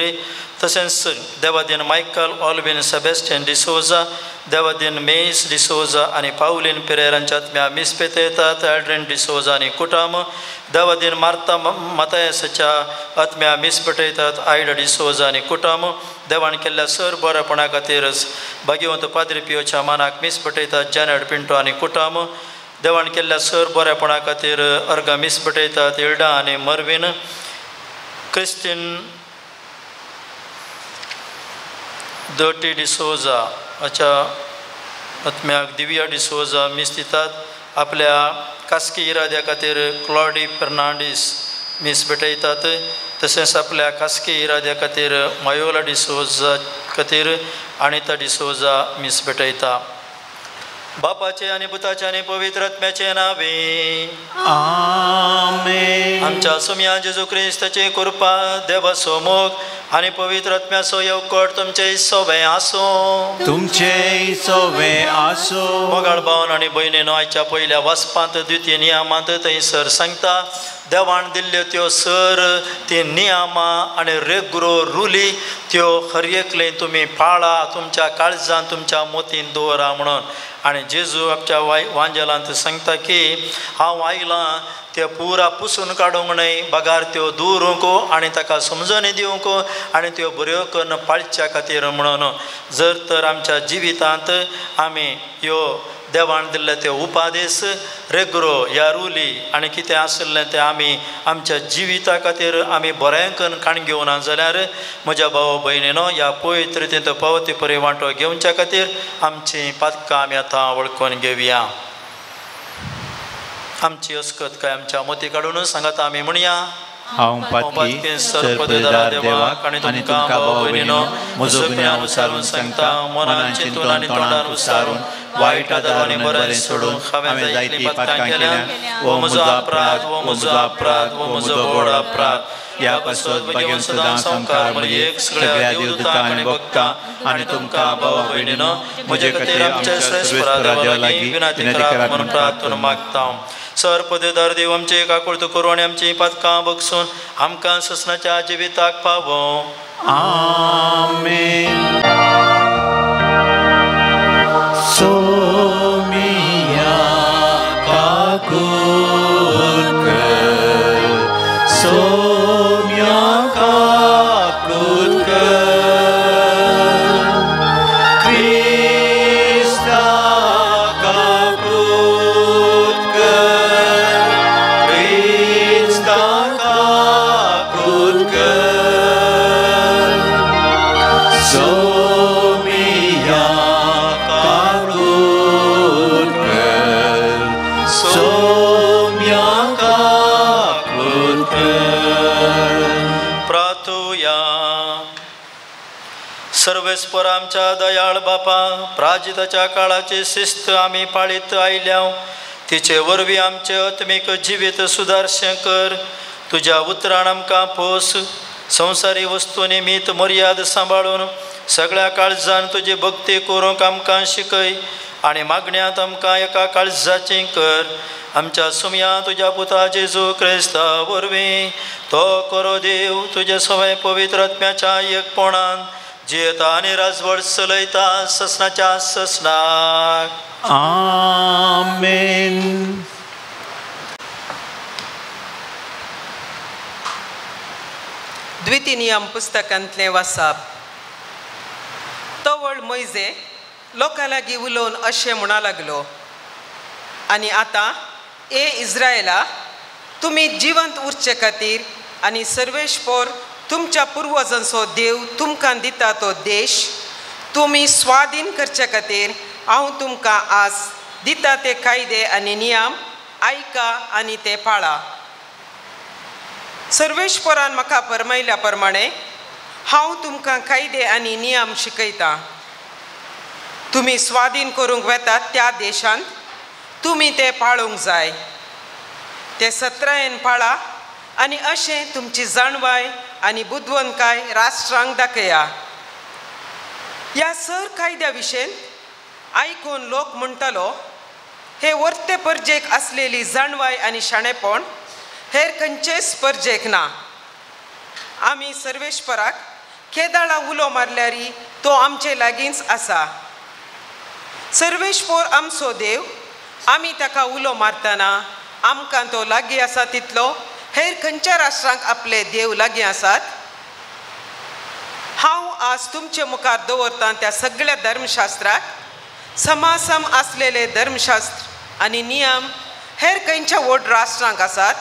तशेंच Devadin Michael Alwin Sebastian D'Souza Devadin mess D'Souza आनी पावलीन पिरेरांच्या आत्म्या मीस पेतयतात एड्रिन डिसोजा आनी कुटुंब देवादीन मार्ता मातायसाच्या आत्म्या मीस पेटयतात आयडा डिसोजा आनी कुटुंब देवान केल्ल्या सर बरेपणा खातीर भाग्यवंत पाद्री पियोच्या मानाक मीस पेटयतात जॅनेट पिंटो आनी कुटुंब देवान केल्ल्या सर बरेपणा खातीर अर्गां मीस पेटयतात इल्डा आनी मर्विन क्रिस्टीन दटी डिसोजा हाच्या आत्म्याक दिव्या डिसोजा मीस दितात आपल्या खासगी इराद्या खातीर क्लॉडी फर्नांडीस मीस भेटयतात. तशेंच आपल्या खासगी इराद्या खातीर मायोला डिसोजा खातीर अनिता डिसोजा मीस भेटयता. बापाचे आनी पुताचे आनी पवित्र आत्म्याचे नावे आमेन. आमच्या सुम्या जेजू क्रिस्ताची कृपा, देवाचो मोग आनी पवित्र आत्म्याचो येवकोट तुमचे सोबे आसूं. तुमचे सोबे आसूं. मोगाळ भावन आनी भयणीनो, आयच्या पयल्या वाचपांत द्वितीय नियमांत थंयसर सांगता देवान दिल्ल्यो त्यो सर ती नियमां आनी रेग्रो रुली त्यो हर एकले तुमी पाळा, तुमच्या काळजान तुमच्या मोतीन दवरा म्हणून. आनी जेजू आपच्या वांजेलांत सांगता की हांव आयलां त्यो पुरा पुसून काडूंक न्हय, बगार त्यो दवरूंक आनी ताका समजणी दिवंक आनी त्यो बऱ्यो करून पाळच्या खातीर म्हणून. जर तर आमच्या जिवितांत आमी ह्यो देवान दिल्ले ते उपादेश रेग्रो या रुली आनी कितें आशिल्लें तें आमी आमच्या जिविता खातीर आमी बरें करून काण घेवना जाल्यार म्हज्या भाव भयणीनो, ह्या पवित्र रितींत पावती परी वांटो घेवच्या खातीर आमची पातकां आमी आतां वळखून घेवया. आमची अस्कत काय आमच्या मोती काडून सांगात आमी म्हणया. हांव पातकी सर्पदार देवाक आनी तुमकां भाव भयणीनो म्हजो गुन्यांव उसारून सांगता, मनान चिंतून आनी तोंडान उसारून वायट आदार बरें सोडून हांवें जायतीं पातकां केल्यां. हो म्हजो अपराध, हो म्हजो अपराध, हो म्हजो व्हड अपराध. ह्या पासत भगेवन सदां संवकार म्हजे सगळ्या देवदूतांक आनी भक्तां आनी तुमकां भाव भयणीनो म्हजे खातीर आमच्या सर्वेस्परा देवा लागीं विनंती करात म्हूण प्रार्थना मागता. सर पदेदार देव आमचे काकुळत करूं आनी आमची पातकां बगसून आमकां ससनाच्या जिविताक पावो. आमेन. सोमिया काकूल कर, सोमिया काकूल कर, क्रिस्ता काकूल कर, क्रिस्ता काकूल कर, सोमिया काकूल कर, सोम्या काकूल कर. प्रार्थुया. सर्वेस्पर आमच्या दयाळ बापा, प्राजिताच्या काळाची शिस्त आमी पाळीत आयल्या, तिचे वरवीं आमचें आत्मीक जिवीत सुदारशें कर. तुज्या उतरान आमकां पोस, संवसारी वस्तू निमीत मर्याद सांबाळून सगळ्या काळजान तुजी भक्ती करूंक आमकां शिकय आनी मागण्यांत आमकां एका काळजाची कर. आमच्या सुमया तुज्या पुता जेजू क्रिस्ता वरवीं तो करो देव तुजे सवय पवित्र आत्म्याच्या एकपणान जियेता आनी राजवट चलयता ससनाच्या ससनाक. आमेन. द्वितीय नियम पुस्तकांतलें वाचप. तवळ मोयजे लोकां लागीं उलोवन अशें म्हणा लागलो, आनी आतां ए इस्रायला, तुमी जिवंत उरचे खातीर आनी सर्वेस्पर तुमच्या पुर्वजांचो देव तुमकां दिता तो देश तुमी स्वाधीन करचे खातीर हांव तुमकां आज दिता ते कायदे आनी नियम आयका आनी ते पाळा. सर्वेस्परान म्हाका फरमायल्या प्रमाणे हांव तुमकां कायदे आनी नियम शिकयतां. तुमी स्वाधीन करूंक वेतात त्या देशांत तुमी ते पाळूंक जाय. ते सत्रायेन पाळा आनी अशें तुमची जाणवाय आनी बुदवंतकाय राष्ट्रांक दाखया. ह्या सर कायद्या विशयन आयकून लोक म्हणटालो, हे वर्ते परजेक आसलेली जाणवाय आनी शाणेपण हेर खंयचेच परजेक ना. आमी सर्वेस्पराक केदाळा उलो मारल्यार तो आमचे लागींच आसा. सर्वेस्पर आमचो देव, आमी ताका उलो मारतना आमकां तो लागीं आसा तितलो हेर खंयच्या राष्ट्रांक आपले देव लागीं आसात. हांव आज तुमचे मुखार दवरतां त्या सगळ्या धर्मशास्त्राक समासम आसलेले धर्मशास्त्र आनी नियम हेर खंयच्या व्हड राष्ट्रांक आसात.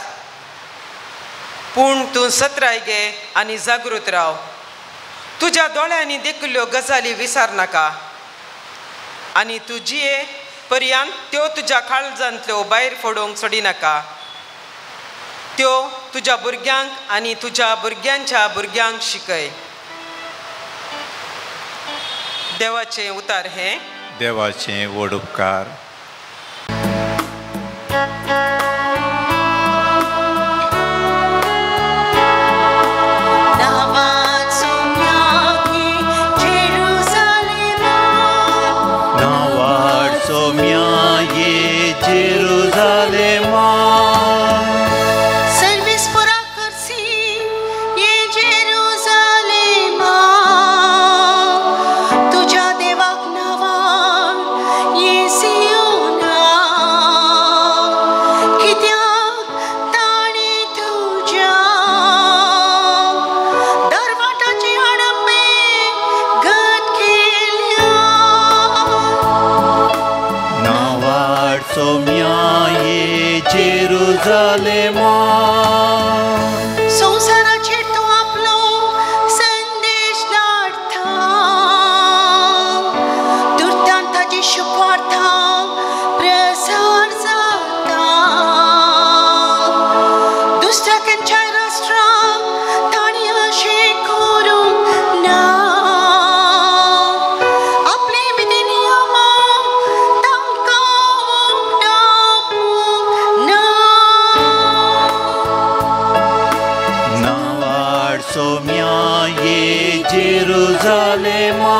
पूण तूं सत्राय घे आनी जागृत राव. तुज्या दोळ्यांनी देखिल्ल्यो गजाली विसर नाका आनी तूं जिये पर्यंत त्यो तुज्या काळजांतल्यो भायर फोडूंक सोडिनाका. त्यो तुज्या भुरग्यांक आनी तुज्या भुरग्यांच्या भुरग्यांक शिकय. देवाचें उतार हें. देवाचें व्हड उपकार. संवसाराचेर तूं आपलो संदेश धाडटा, दुर्तान ताजी शुभवार्ता प्रसार जाता. दुसऱ्या खंयच्याय राष्ट्राक तांणी अशें करूंक ना. आपली विधी नियमां तांकां उगडावंक ना. जेरुजालेमा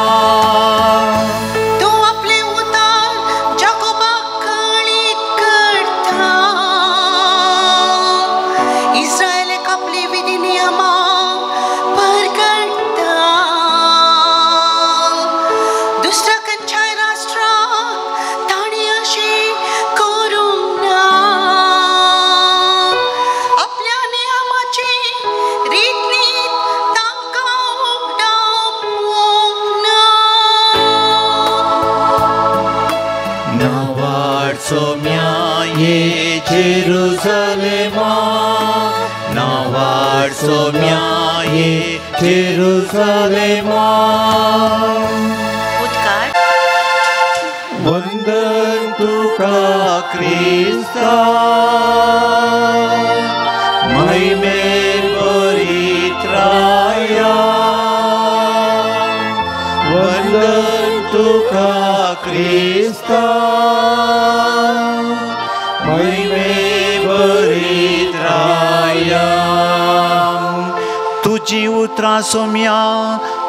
तूं आपलें उतार जाकोबाक कळीत करता, इस्रायलाक आपली विधी नियमां परगटता. दुसऱ्या खंयच्याय राष्ट्राक तांणी अशें करूंक ना. आपल्या नियमाची रीतनीत तांकां उगडावंक ना. नावाड सोम्या ये जेरुजालेमा, नावाड सोम्या ये जेरुजालेमा. उद्गार. वंदन तुका क्रिस्ता, महिमे परित्राया. वंदन तुका क्रिस्ता, महिमे परित्राया. तुजी उतरां सोम्या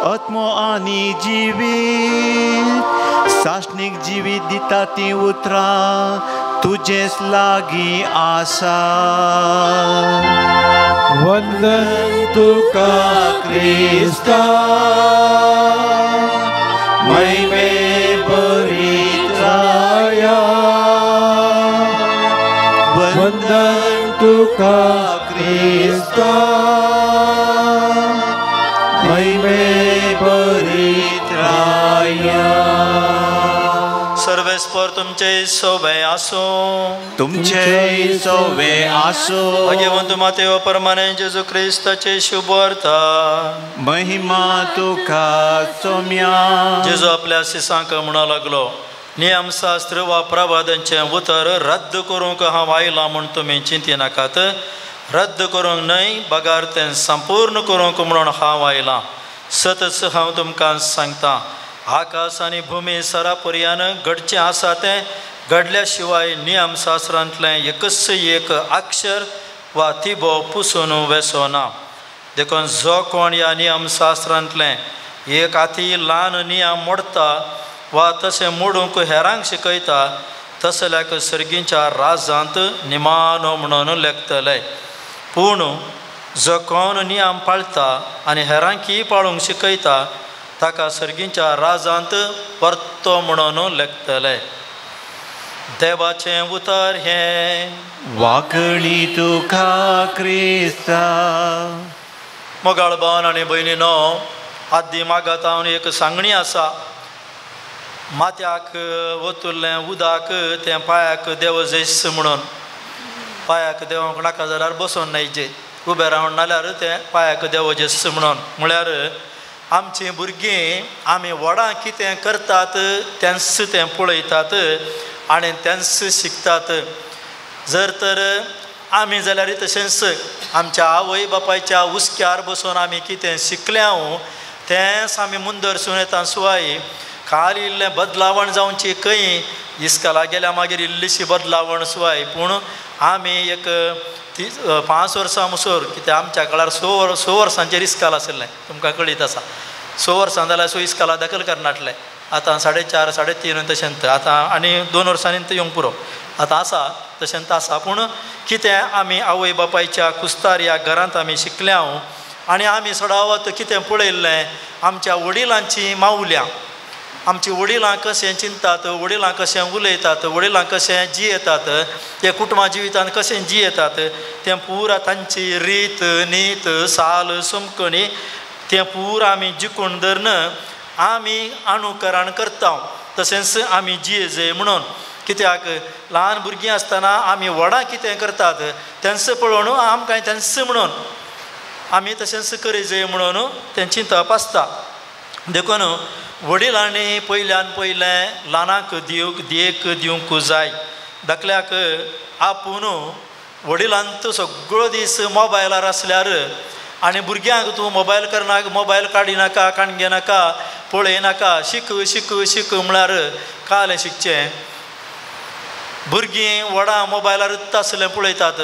आत्मो आनी जिवीत, सासणीक जिवीत दिता तीं उतरां तुजेच लागीं आसा. वंदन तुका क्रिस्ता, महिमे परित्राया. वंदन तुका क्रिस्ता, महिमे परित्राया. सर्वेस्पर तुमचे सोबे आसूं. तुमचे सोबे आसूं. भगवंत मातेव परमाने जेजू क्रिस्ताचे शुभवार्ता. महिमा तुका सोम्या. जेजू आपल्या शिसांक म्हणूंक लागलो, नियमशास्त्र वा प्रवादांचें उतर रद्द करूंक हांव आयलां म्हूण तुमी चिंतिनाकात. रद्द करूंक न्हय, बगार तें संपूर्ण करूंक म्हणून हांव आयलां. सतच हांव तुमकां सांगता, आकाश आनी भुमी सरापर्यान घडचें आसा तें घडल्या शिवाय नियमशास्त्रांतलें एकच एक अक्षर वा तिबो पुसून वेसो ना. देखून जो कोण ह्या नियमशास्त्रांतलें एक आती ल्हान नियम मोडटा वा तशें मोडूंक हेरांक शिकयता तसल्याक सर्गीच्या राजांत निमानो म्हणून लेखतले. पूण जो कोण नियम पाळटा आनी हेरांकीय पाळूंक शिकयता ताका सर्गीच्या राजांत परतो म्हणून लेखतले. देवाचें उतर हें. वाकणी तुका क्रिस्ता. मोगाळ भावन आनी भयणीनो, आद्दी मागात हांव एक सांगणी आसा, माथ्याक ओतुल्लें उदक तें पांयाक देव जैस म्हणून. पांयाक देवंक नाका जाल्यार बसून न्हयचे, उबें रावन नाल्यार तें पांयाक देव जैस म्हणून. म्हळ्यार आमचीं भुरगीं आमी व्हडां कितें करतात तेंच तें पळयतात आनी तेंच शिकतात. जर तर आमी जाल्यार तशेंच आमच्या आवय बापायच्या हुस्क्यार बसून आमी कितें शिकल्या तेंच आमी मुंदरसून येता सुवाय. काल इल्लें बदलावण जावची खंय इस्कला गेल्या मागीर इल्लीशी बदलावण सुवाय, पूण आमी एक 5 वर्सां मुसोर कित्याक आमच्या काळार 6 वर्सांचेर इस्काल आशिल्लें, तुमकां कळीत आसा. 6 वर्सां जाल्यार सो इस्काला दाखल करनाटलें, आतां 4.5 3.5 तशेंच आतां आनी 2 वर्सांनी तें येवंक पुरो आतां आसा तशेंच आसा. पूण कितें आमी आवय बापायच्या कुस्तार ह्या घरांत आमी शिकल्या आनी आमी सडावत कितें पळयल्लें आमच्या वडिलांची मावल्यां, आमची वडिलां कशें चिंतात, वडिलां कशें उलयतात, वडिलां कशें जियेतात, ते कुटुंबा जिवितान कशें जियेतात तें पुरा तांची रीत नीत साल समकणी तें पुरा आमी जिखून धरून आमी अनुकरण करता. तशेंच आमी जिये म्हणून कित्याक ल्हान भुरगीं आसतना आमी व्हडां कितें करतात तेंच पळोवन आमकां तेंच म्हणून आमी तशेंच करीजे म्हणून तें चिंतप आसता. देखून वडिलांनी पयल्यान पयलें ल्हानांक देख दिवंक जाय. धाकल्याक आपूण वडिलांत सगळो दीस मोबायलार आसल्यार आनी भुरग्यांक तूं मोबायल करनाका, मोबायल काडिनाका, काण घेनाका, पळयनाका, शिक शिक शिक म्हळ्यार कालें शिकचें. भुरगीं व्हडां मोबायलारूच आसलें पळयतात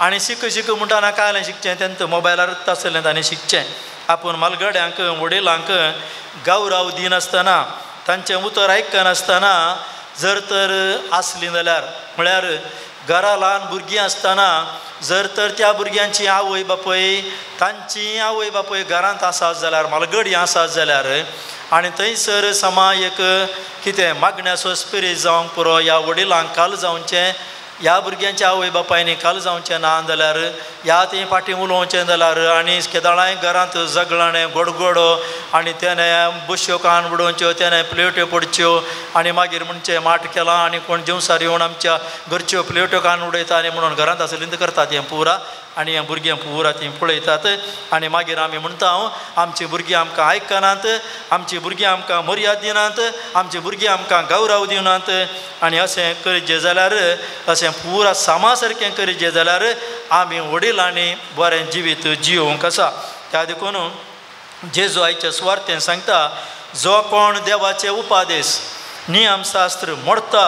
आनी शिक शिक म्हणटाना कालें शिकचें, तेंत मोबायलारूच आसलें ताणें शिकचें. आपूण म्हालगड्यांक वडिलांक गौरव दिनासतना तांचें उतर आयकनासतना जर तर आसलीं जाल्यार म्हळ्यार घरा ल्हान भुरगीं आसतना जर तर त्या भुरग्यांची आवय बापूय तांची आवय बापूय घरांत आसात जाल्यार म्हालगडी आसात जाल्यार आनी थंयसर समा एक कितें मागण्याचो स्पिरीट जावंक पुरो ह्या वडिलांक काल जावचें, ह्या भुरग्यांच्या आवय बापायनी काल जावचें ना जाल्यार ह्या ती फाटीं उलोवचें जाल्यार आनी केदळांय घरांत झगडाणें गोडगोडो आनी तेणें बश्यो कान उडोवच्यो, तेणें प्लेट्यो पडच्यो आनी मागीर म्हणचें माठ केलां आनी कोण जेवसार येवन आमच्या घरच्यो प्लेट्यो कान उडयता आनी म्हणून घरांत आसलीं तर करतात हें पुरा आनी हें भुरगें पुरा तीं पळयतात. आनी मागीर आमी म्हणटा आमचीं भुरगीं आमकां आयकनात, आमचीं भुरगीं आमकां मर्याद दिनात, आमचीं भुरगीं आमकां गौरव दिनात. आनी अशें करीत जाल्यार अशें पुरा सामा सारकें करीत जाल्यार आमी वडिलांनी बरें जिवीत जियोवंक आसा. त्या देखून जेजू आयच्या सुवार्थेन सांगता जो कोण देवाचे उपादेश नियमशास्त्र मोडता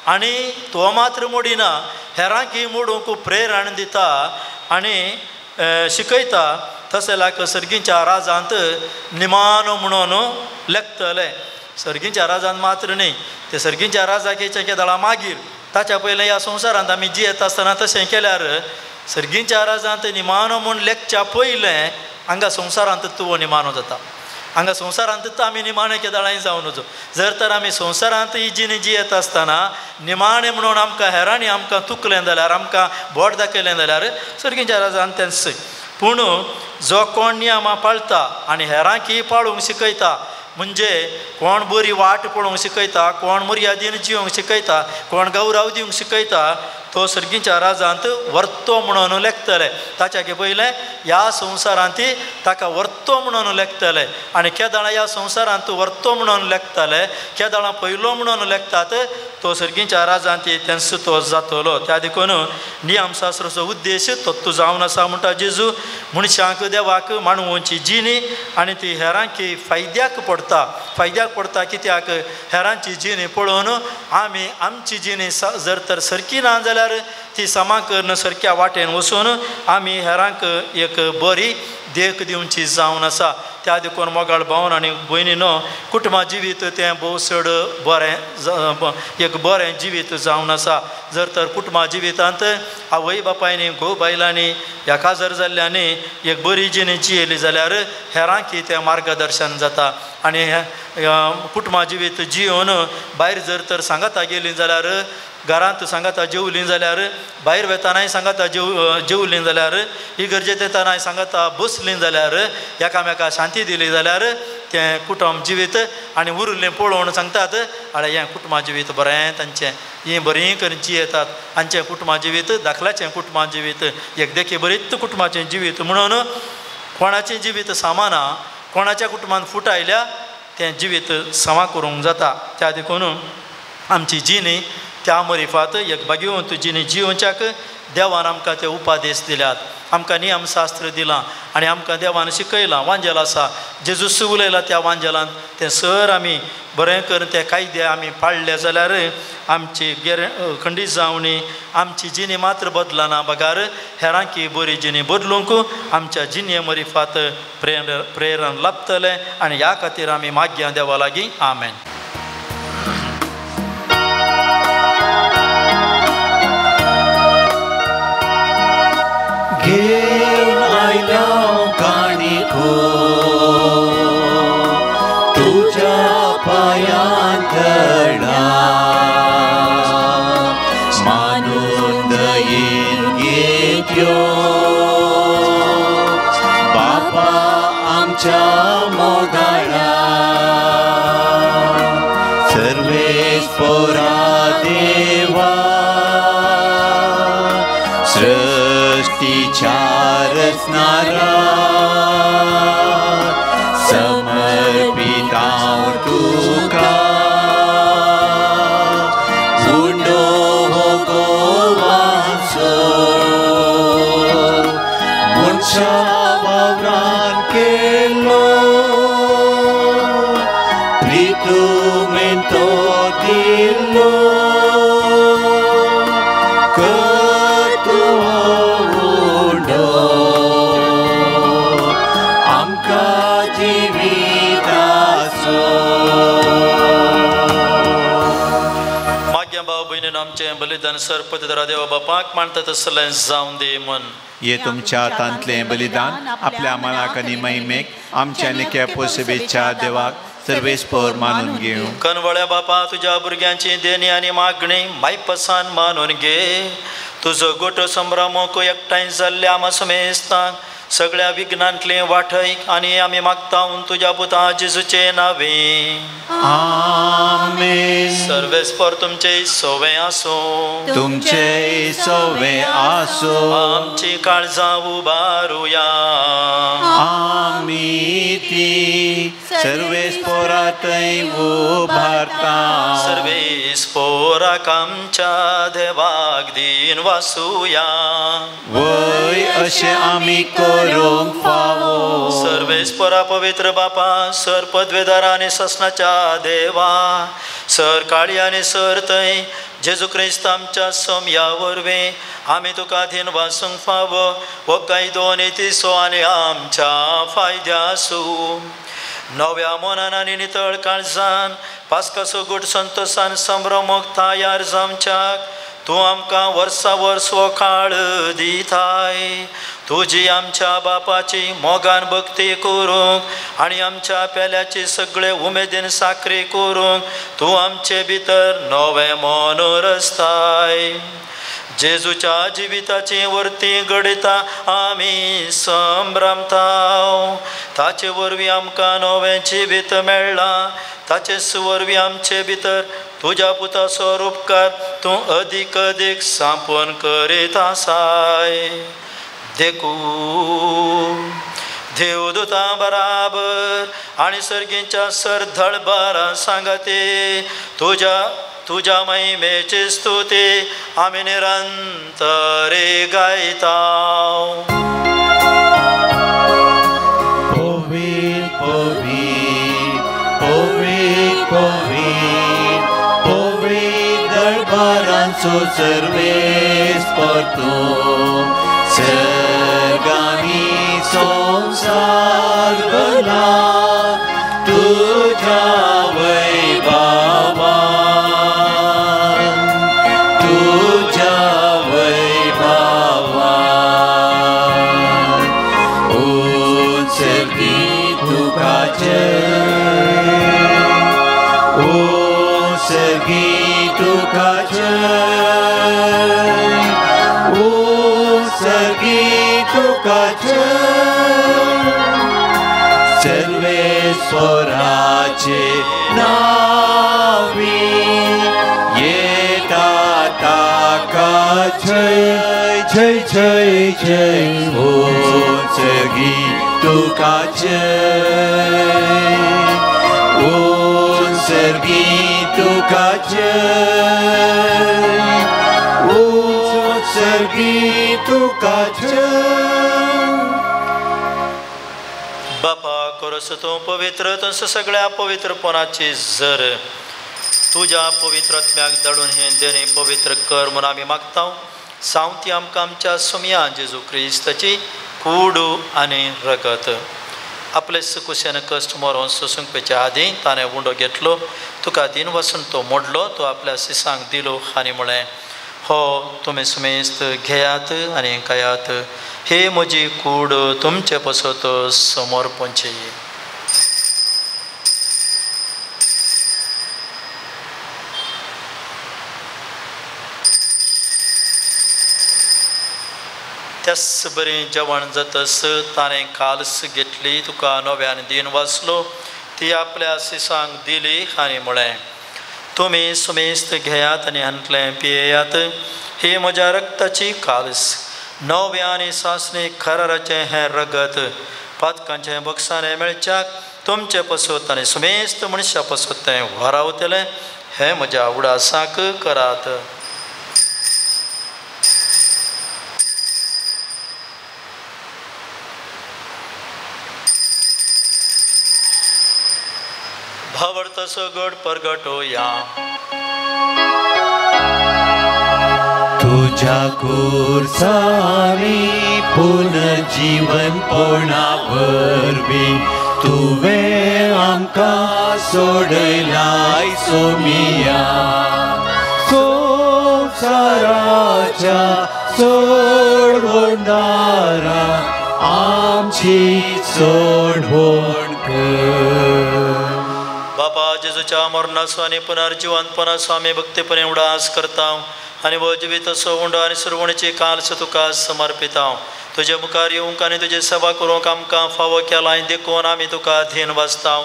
आनी तो मात्र मोडिना हेरांकी मोडूंक प्रेरण दिता आनी शिकयता तशें सर्गीच्या राजांत निमानो म्हणून लेखतले. सर्गीच्या राजांत मात्र न्ही, ते सर्गीच्या राजाक केदळा मागीर ताच्या पयलें ह्या संवसारांत आमी जियेत आसतना तशें केल्यार सर्गीच्या राजांत निमानो म्हूण लेखच्या पयलें हांगा संवसारांत तूं निमानो जाता. हांगा संवसारांतूच आमी निमाणे केदळांय जावन वचो. जर तर आमी संवसारांत ही जिणी जियेत आसतना निमाणें म्हणून आमकां हेरांनी आमकां तुकलें जाल्यार आमकां बोट दाखयलें जाल्यार सर्गीच्या राजान तेंच. पूण जो कोण नियमां पाळटा आनी हेरांकी पाळूंक शिकयता म्हणजे कोण बरी वाट पळोवंक शिकयता, कोण मर्यादीन जिवंक शिकयता, कोण गौरव दिवंक शिकयता तो सर्गीच्या राजांत वर्तो म्हणून लेखतले. ताच्या पयलें ह्या संवसारांत ताका वर्तो म्हणून लेखतले आनी केदळां ह्या संवसारांत वर्तो म्हणून लेखतले, केदळां पयलो म्हणून लेखतात तो सर्गीच्या राजांत तेंच तो जातलो. त्या देखून नियमशास्त्राचो उद्देश तत्व जावन आसा म्हणटा जेजू, मनशांक देवाक मांडवची जिणी आनी ती हेरांकी फायद्याक पडटा. फायद्याक पडटा कित्याक हेरांची जिणी पळोवन आमी आमची जिणी जर तर सारकी ना जाल्यार ती समा करून सारक्या वाटेन वचून आमी हेरांक एक बरी देख दिवची जावन आसा. त्या देखून मोगाळ भावन आनी भयणीनो कुटुंबा जिवीत तें भोव चड बरें एक बरें जिवीत जावन आसा. जर तर कुटुंबा जिवितांत आवय बापायनी घोव बायलांनी ह्या काजार जाल्ल्यांनी एक बरी जिणी जियेली जाल्यार हेरांकी तें मार्गदर्शन जाता. आनी कुटुंबा जिवीत जियोवन भायर जर तर सांगाता गेलीं जाल्यार घरांत सांगाता जेवलीं जाल्यार भायर वेतानाय सांगाता जेवलीं जाल्यार इगर्जेत येतानाय सांगाता बसलीं जाल्यार एकामेका शांती दिली जाल्यार तें कुटुंब जिवीत आनी उरिल्लें पळोवन सांगतात आरे हें कुटुंबा जिवीत बरें तांचें, हीं बरीं करून जियेतात, हांचें कुटुंबा जिवीत दाखल्याचें कुटुंबा जिवीत एक देखी बरीच कुटुंबाचें जिवीत म्हणून कोणाचें जिवीत सामाना कोणाच्या कुटुंबान फूट आयल्या तें जिवीत समा करूंक जाता. त्या देखून आमची जिणी त्या मरिफात एक भाग्यवंत जिणी जिवच्याक देवान आमकां ते उपादेश दिल्यात, आमकां नियमशास्त्र दिलां आनी आमकां देवान शिकयलां. वांजेल आसा, जेजूस उलयला त्या वांजेलान तें सर आमी बरें करून ते कायदे आमी पाळ्ळे जाल्यार आमची खंडीत जावणी आमची जिणी मात्र बदलना बगार हेरांकी बरी जिणी बदलूंक आमच्या जिणे मरिफात प्रेरण लाभतलें आनी ह्या खातीर आमी मागया देवा लागीं. आमेन. घेवन आयल्या काणिको तुज्या पांयां तळा, मानून दयेन घेत्यो बापा आमच्या मोगाळा. सर्वेस्पोरा देवा सृष्टीच्या रचणारा, समर्पितांव तुका उंडो हो गोवाचो, मनशा वावरान केलो प्रितुमेन तो दिलो. बलिदान सरपतदारा देवा बापाक मानता तसलें जावन दी मन. ये तुमच्या हातांतलें बलिदान आपल्या मनाक आनी महिमेक आमच्या निक्या पोसबेच्या देवाक सर्वेस्पोर मानून घेवं. कनवळ्या बापा तुज्या भुरग्यांची देणी आनी मागणी मायपसान मानून घे. तुजो गोटो संभ्रमोक एकठांय जाल्ल्या आमा समेस्तांक सगळ्या विघ्नांतले वाटय आनी आमी मागता तुज्या पुता जेजूचे नावे. आमेन. सर्वेस्पोर तुमचे सोवे आसूं, तुमचे सोवे आसूं. आमची काळजां उबारुया. आमी ती सर्वेस्पोरा थंय उबारता. सर्वेस्पोराक आमच्या देवाक दीन वासुया. वय अशें आमी करूंक फावो. सर्वेस्पोरा पवित्र बापा, सर पदवेदारा आनी ससनाच्या देवा, सर काळी आनी सर थंय जेजू क्रिस्त आमच्या सोमया वरवीं आमी तुका धीन वासूंक फावो हो कायदो आनी तिसो आनी आमच्या फायद्यासू. नव्या मनान आनी नितळ काळजान पास्काचो गूट संतोशान संभ्रमोक तयार जावच्याक तूं आमकां वर्सा वर्स हो काळ दिताय. तुजी आमच्या बापाची मोगान भक्ती करूंक आनी आमच्या पेल्याची सगळे उमेदीन साकरी करूंक तूं आमचे भितर नवें मन रचताय. जेजूच्या जिविताची वर्ती घडयता आमी संभ्रमताव. ताचे वरवीं आमकां नवें जिवीत मेळ्ळां. ताचे वरवीं आमचे भितर तुज्या पुताचो उपकार तूं अदीक अदीक सांपोवन करीत आसाय. देखून देवदूतां बराबर आनी सर्गींच्या सरधळबारां सांगाते तुज्या तुज्या महिमेची स्तुती आमी निरंतरे गायता. पवित्र पवित्र पवित्र पवित्र पवित्र दरबारांचो सर्वेस्पोर तूं, सर्गांनी संवसार भरला तुज्या वैभवान, तुज्या वैभवान. उत्सर्गी तुका जय, उत्सर्गी तुका जय, उत्सर्गी तुका जय. सर्वेस्वराचे नावी येता ताका जय जय जय जय. उत्सर्गी तुका जय, उत्सर्गी तुका जय, उत्सर्गी तुका जय। बापा कोरस तूं पवित्र तसो सगळ्या पवित्रपणाची जर तुज्या पवित्र आत्म्याक धाडून हें देणें पवित्र कर म्हूण आमी मागता। सावती आमकां आमच्या सोमया जेजू क्रिस्ताची कूड आनी रगत आपले सुकुशेन कश्ट मरोन सोसूंकपेच्या आदीं ताणें उंडो घेतलो, तुका दिन वसून तो मोडलो, तो आपल्या सिसांक दिलो आनी म्हळें, हो तुमी सुमेस्त घेयात आनी खायात, हे म्हजी कूड तुमचे पसत समर्पणची। त्याच बरें जेवण जातस ताणें काल्स घेतली, तुका नव्यान दिन वाचलो, ती आपल्या सिसांक दिली आनी म्हळें, तुमी सुमेस्त घेयात आनी हांतलें पियेयात, ही म्हज्या रक्ताची काल्स, नव्या आनी सासणी कराराचें हें रगत पातकांचें बक्षाणें मेळच्याक तुमचे पसत आनी सुमेस्त मनशा पसत तें वारावतलें, हें म्हज्या उडासाक करात। भावार्थ सगट परगटोया। तुझ्या खुर्सांनी पुनर्जीवन पोणा वरवीं तुवें आमकां सोडयलाय सोमिया, संवसाराच्या सोडवणारा आमची सोडवण कर। बापा जेजूच्या मरणाचो आनी पुनर्जिवंतपणाचो आमी भक्तीपणे उडास करता आनी हो जिवीत उंडो आनी सुरवणीची काल्स तुका समर्पिता। तुजे मुखार येवंक आनी तुजी सेवा करूंक आमकां फावो केलां देखून आमी तुका धीन वाचता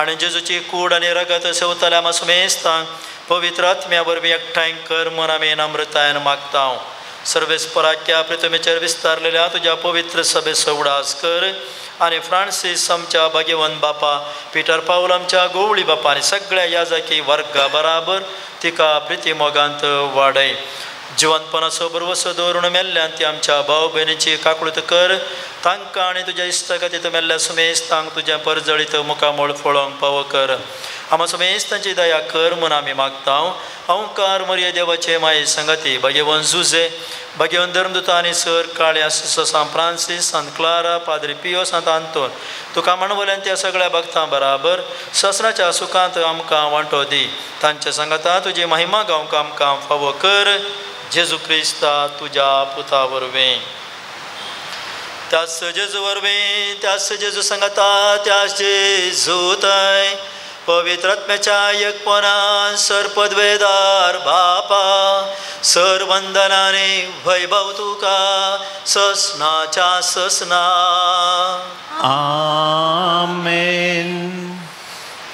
आनी जेजूची कूड आनी रगत सेवतल्या आमा सुमेस्तांक पवित्र आत्म्या वरवीं एकठांय कर म्हूण आमी नम्रतायेन मागता। सर्वेस्पराच्या पृथ्वीचेर विस्तारलेल्या तुज्या पवित्र सभेचो उडास कर आनी फ्रांसीस आमच्या भाग्यवंत बापा, पिटर पावल आमच्या गोवळी बापा आनी सगळ्या याजकी वर्गा बराबर तिका प्रिती मोगांत वाडय। जिवंतपणाचो भरवसो दवरून मेल्ल्यान ती आमच्या भाव भयणीची काकळूत कर, तांकां आनी तुज्या इश्टागतींत मेल्ल्या सुमेस्तांक तुज्या परजळीत मुखामळ फळोवंक पावो कर। आमा सुमेस्तांची दया कर म्हूण आमी मागता। अंकार मरिये देवाचे माये संगती भाग्यवंत जुजे, भाग्यवंत धर्मदूता आनी सर काळे सांत फ्रांसीस, सांत क्लारा, पाद्री पियो, सांत आंतोन तुका माणवल्यान त्या सगळ्या भक्तां बराबर ससनाच्या सुखांत आमकां वांटो दी। तांच्या सांगाता तुजी महिमा गावंक आमकां फावो कर, जेजू क्रिस्ता तुज्या पुता वरवीं। त्याच जेजू वरवीं, त्याच जेजू सांगाता, त्याच जेजूतय पवित्र आत्म्याच्या एकपणान सर्पद्वेदार बापा सर वंदनाने वैभव तुका ससनाच्या ससना। आमेन।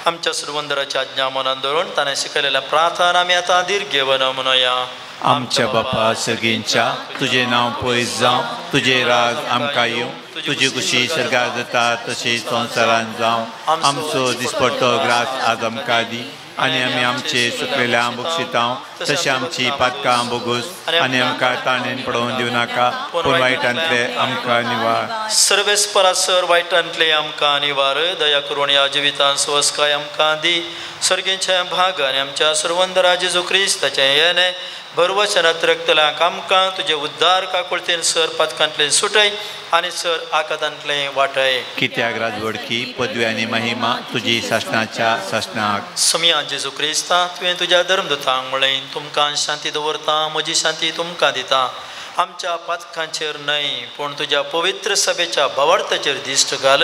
आमच्या सुरवंदराच्या आज्ञा मनान धरून ताणें शिकयलेल्या प्रार्थना आमी आतां दीर्घ घेवन म्हणुया। आमच्या बापा सर्गींच्या, तुजें नांव पयस जावं, तुजें राज आमकां येवं, तुजी खुशी सर्गार जाता तशी संवसारांत जावं। आमचो दिसपडतो ग्रास आज आमकां दी आनी आमी आमचे सुकलेल्या बक्षितां तशें आमची पातकां बोगूस आनी आमकां ताणेन पडोवन दिवं नाका, पूण वायटांतले आमकां निवार। सर्वेस्परा सर वायटांतले आमकां निवार, दया करून ह्या जिवितान सुवस्काय आमकां दी। सर्गींच्या भाग आनी आमच्या सर्वंदरा जेजू क्रिस्ताचें येणें भरवचनात रक्तल्यांक आमकां तुजे उद्धार काकुळतेन सर पातकांतले सुटय आनी सर आकातांतले वाटय। कित्याक राजवडकी पदवी आनी महिमा तुजी सासणाच्या सासणाक। समिया जेजू क्रिस्ता, तुवें तुज्या धर्मदूतांक म्हळें, तुमकां शांती दवरता, म्हजी शांती तुमकां दिता। आमच्या पातकांचेर न्हय पूण तुज्या पवित्र सभेच्या भावार्थाचेर दिश्ट घाल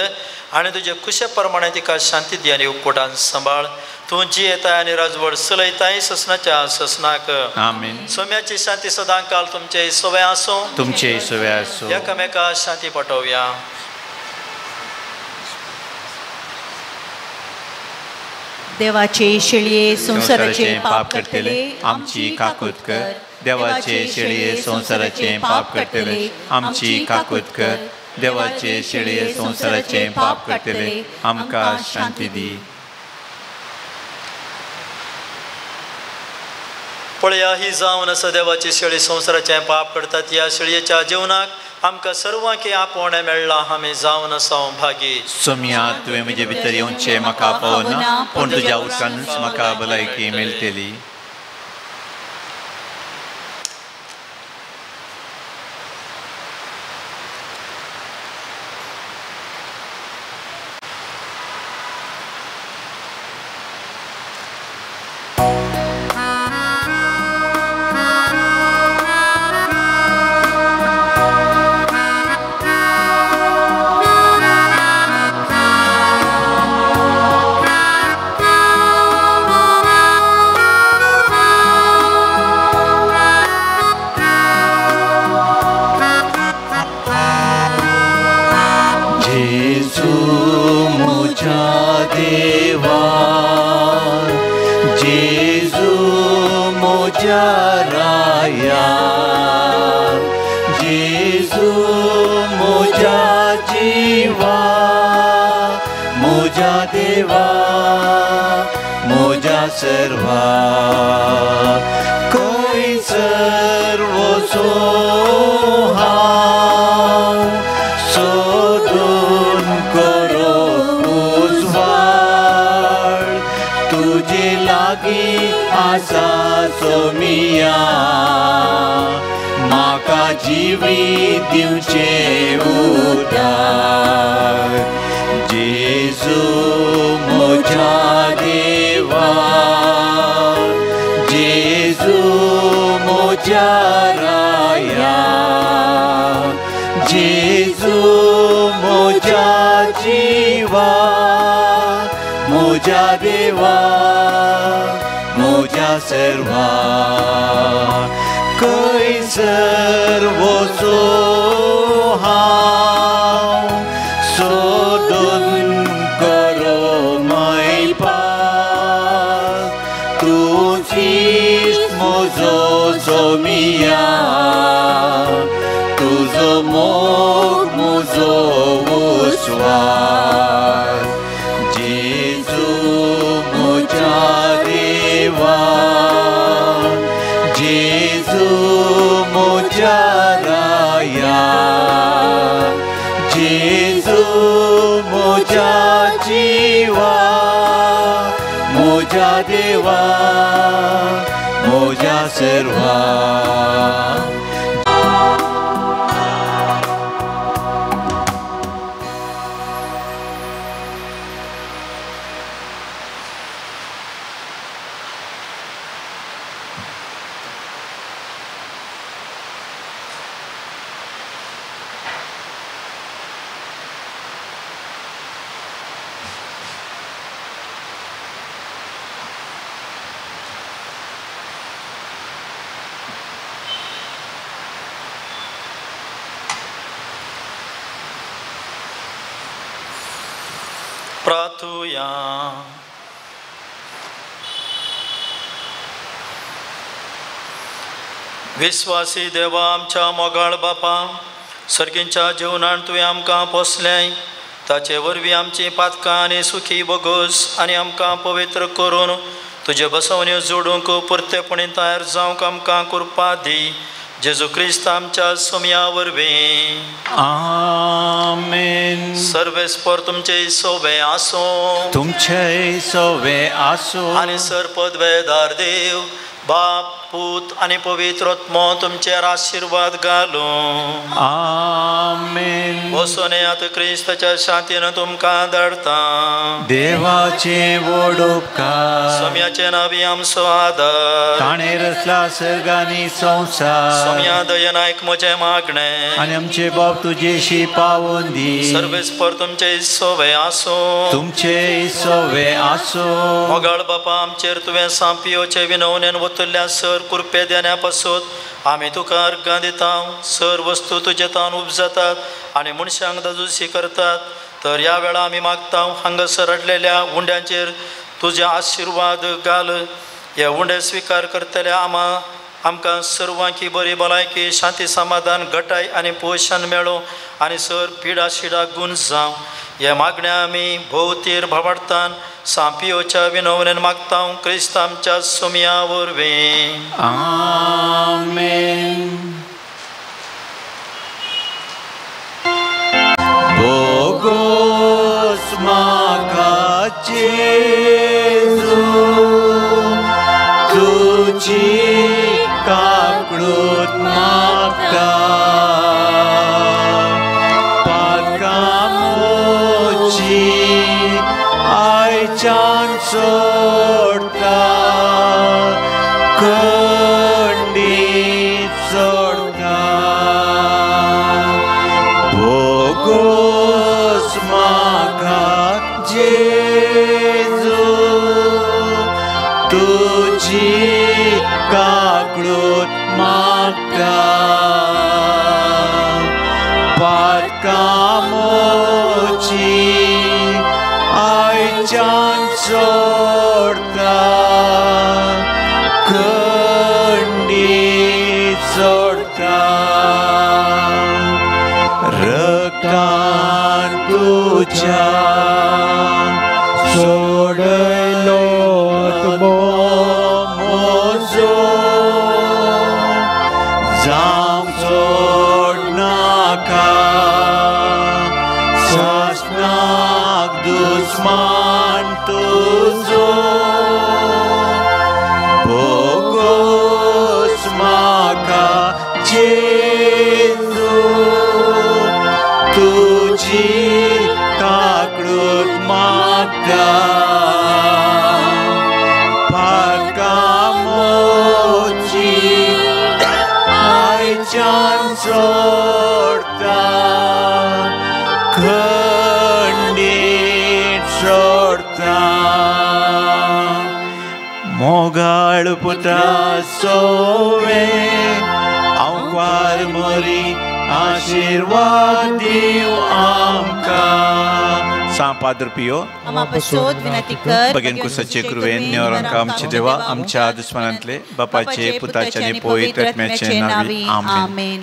आनी तुजे खुशे प्रमाणे तिका शांती दी आनी उकोटान सांबाळ। तूं जियेताय आनी राजवड चलयताय ससनाच्या ससनाक। आमेन। सोम्याची शांती सदां काल तुमचे सवे आसूं, तुमचे सवे आसूं। एकामेका शांती पाठोवया। देवाचे शेळये संवसाराचे पाप करतले आमची काकूत कर, देवाचे शेळये संवसाराचे पाप करतले आमची काकूत कर, देवाचे शेळये संवसाराचे पाप करतले आमकां शांती दी। पळया ही जावन आसा देवाची शेळी संवसाराचें पाप करतात। ह्या शेळयेच्या जेवणाक आमकां सर्वांक आपोवणें मेळ्ळां। आमी जावन आसा भागी। सोम्या तुवें म्हजे भितर येवचें म्हाका पावना, पूण तुज्या उदकानूच म्हाका भलायकी मेळटली। विश्वासी देवा आमच्या मोगाळ बापा, सर्गींच्या जेवणान तुवें आमकां पोसलें, ताचे वरवीं आमची पातकां आनी सुखी बोगस आनी आमकां पवित्र करून तुजे बसवण्यो जोडूंक पुरतेपणी तयार जावंक आमकां कृपा दी। जेजू क्रिस्त आमच्या सोम्या वरवीं आमेन। सर्वेस्पर तुमचे सोबे आसूं, तुमचे सोबे आसूं। आनी सर्पद्वेदार देव बाप पूत आनी पवित्र आत्मो तुमचेर आशिर्वाद घालूं। आमेन। वचून येयात, क्रिस्ताच्या शांतीन तुमकां धाडटा। देवाचे व्हड उपकार, सोम्याचे नावी आमचो आदार, ताणें रचला सर्ग आनी संवसार। सोम्या दयेन आयक म्हजें मागणें आनी आमचे बाप तुजेशी पावोवन दी। सर्वेस्पर तुमचे सोवे आसूं, तुमचे सोवे आसूं। मोगाळ बापा, आमचेर तुवें सांपियोचे विनवणेन वतल्या सर कृपे देण्या पासून आमी तुका अर्गां दिता। सर वस्तू तुजे तावन उपजातात आनी मनशांक दाजुशी करतात, तर ह्या वेळा आमी मागता हांगासर हाडलेल्या उंड्यांचेर तुजे आशिर्वाद घाल। हे उंडे स्विकार करतले आमा आमकां सर्वांकी बरी भलायकी शांती समाधान गटाय आनी पोशण मेळो आनी सर पिडा शिडा गुण जावं. ह्या मागण्या आमी भोवतीर भावार्थान सांपियोच्या विनवणेन मागता क्रिस्त आमच्या सोमया वरवीं. आमेन. भोगोस म्हाका जेजू तुजी काकळूत मागता पातकां आयच्यान सोडता खंडीत सोडता. भोगोस म्हाका जेजू तुजी काकळूत मागता पातकां आयच्यान सोडता खंडीत सोडता. रक्तान तुज्या सोडलो म्हजो जावं सोडनाका सासणाक दुस्मान तुजो. भोगोस म्हाका जेजू तुजी काकळूत मागता पातकां आयच्यान सोडता खंडीत सोडता. मोगाळ पुता सोवे आंकवार मोरी आशीर्वाद दिव आमकां. सां पाद्र पियो बगेन कुसाचे कृपेन निवरांका आमचे देवा आमच्या दुस्मानांतले बापाचे पुताचे आनी पवित्र आत्म्याचे नांवी. आमेन.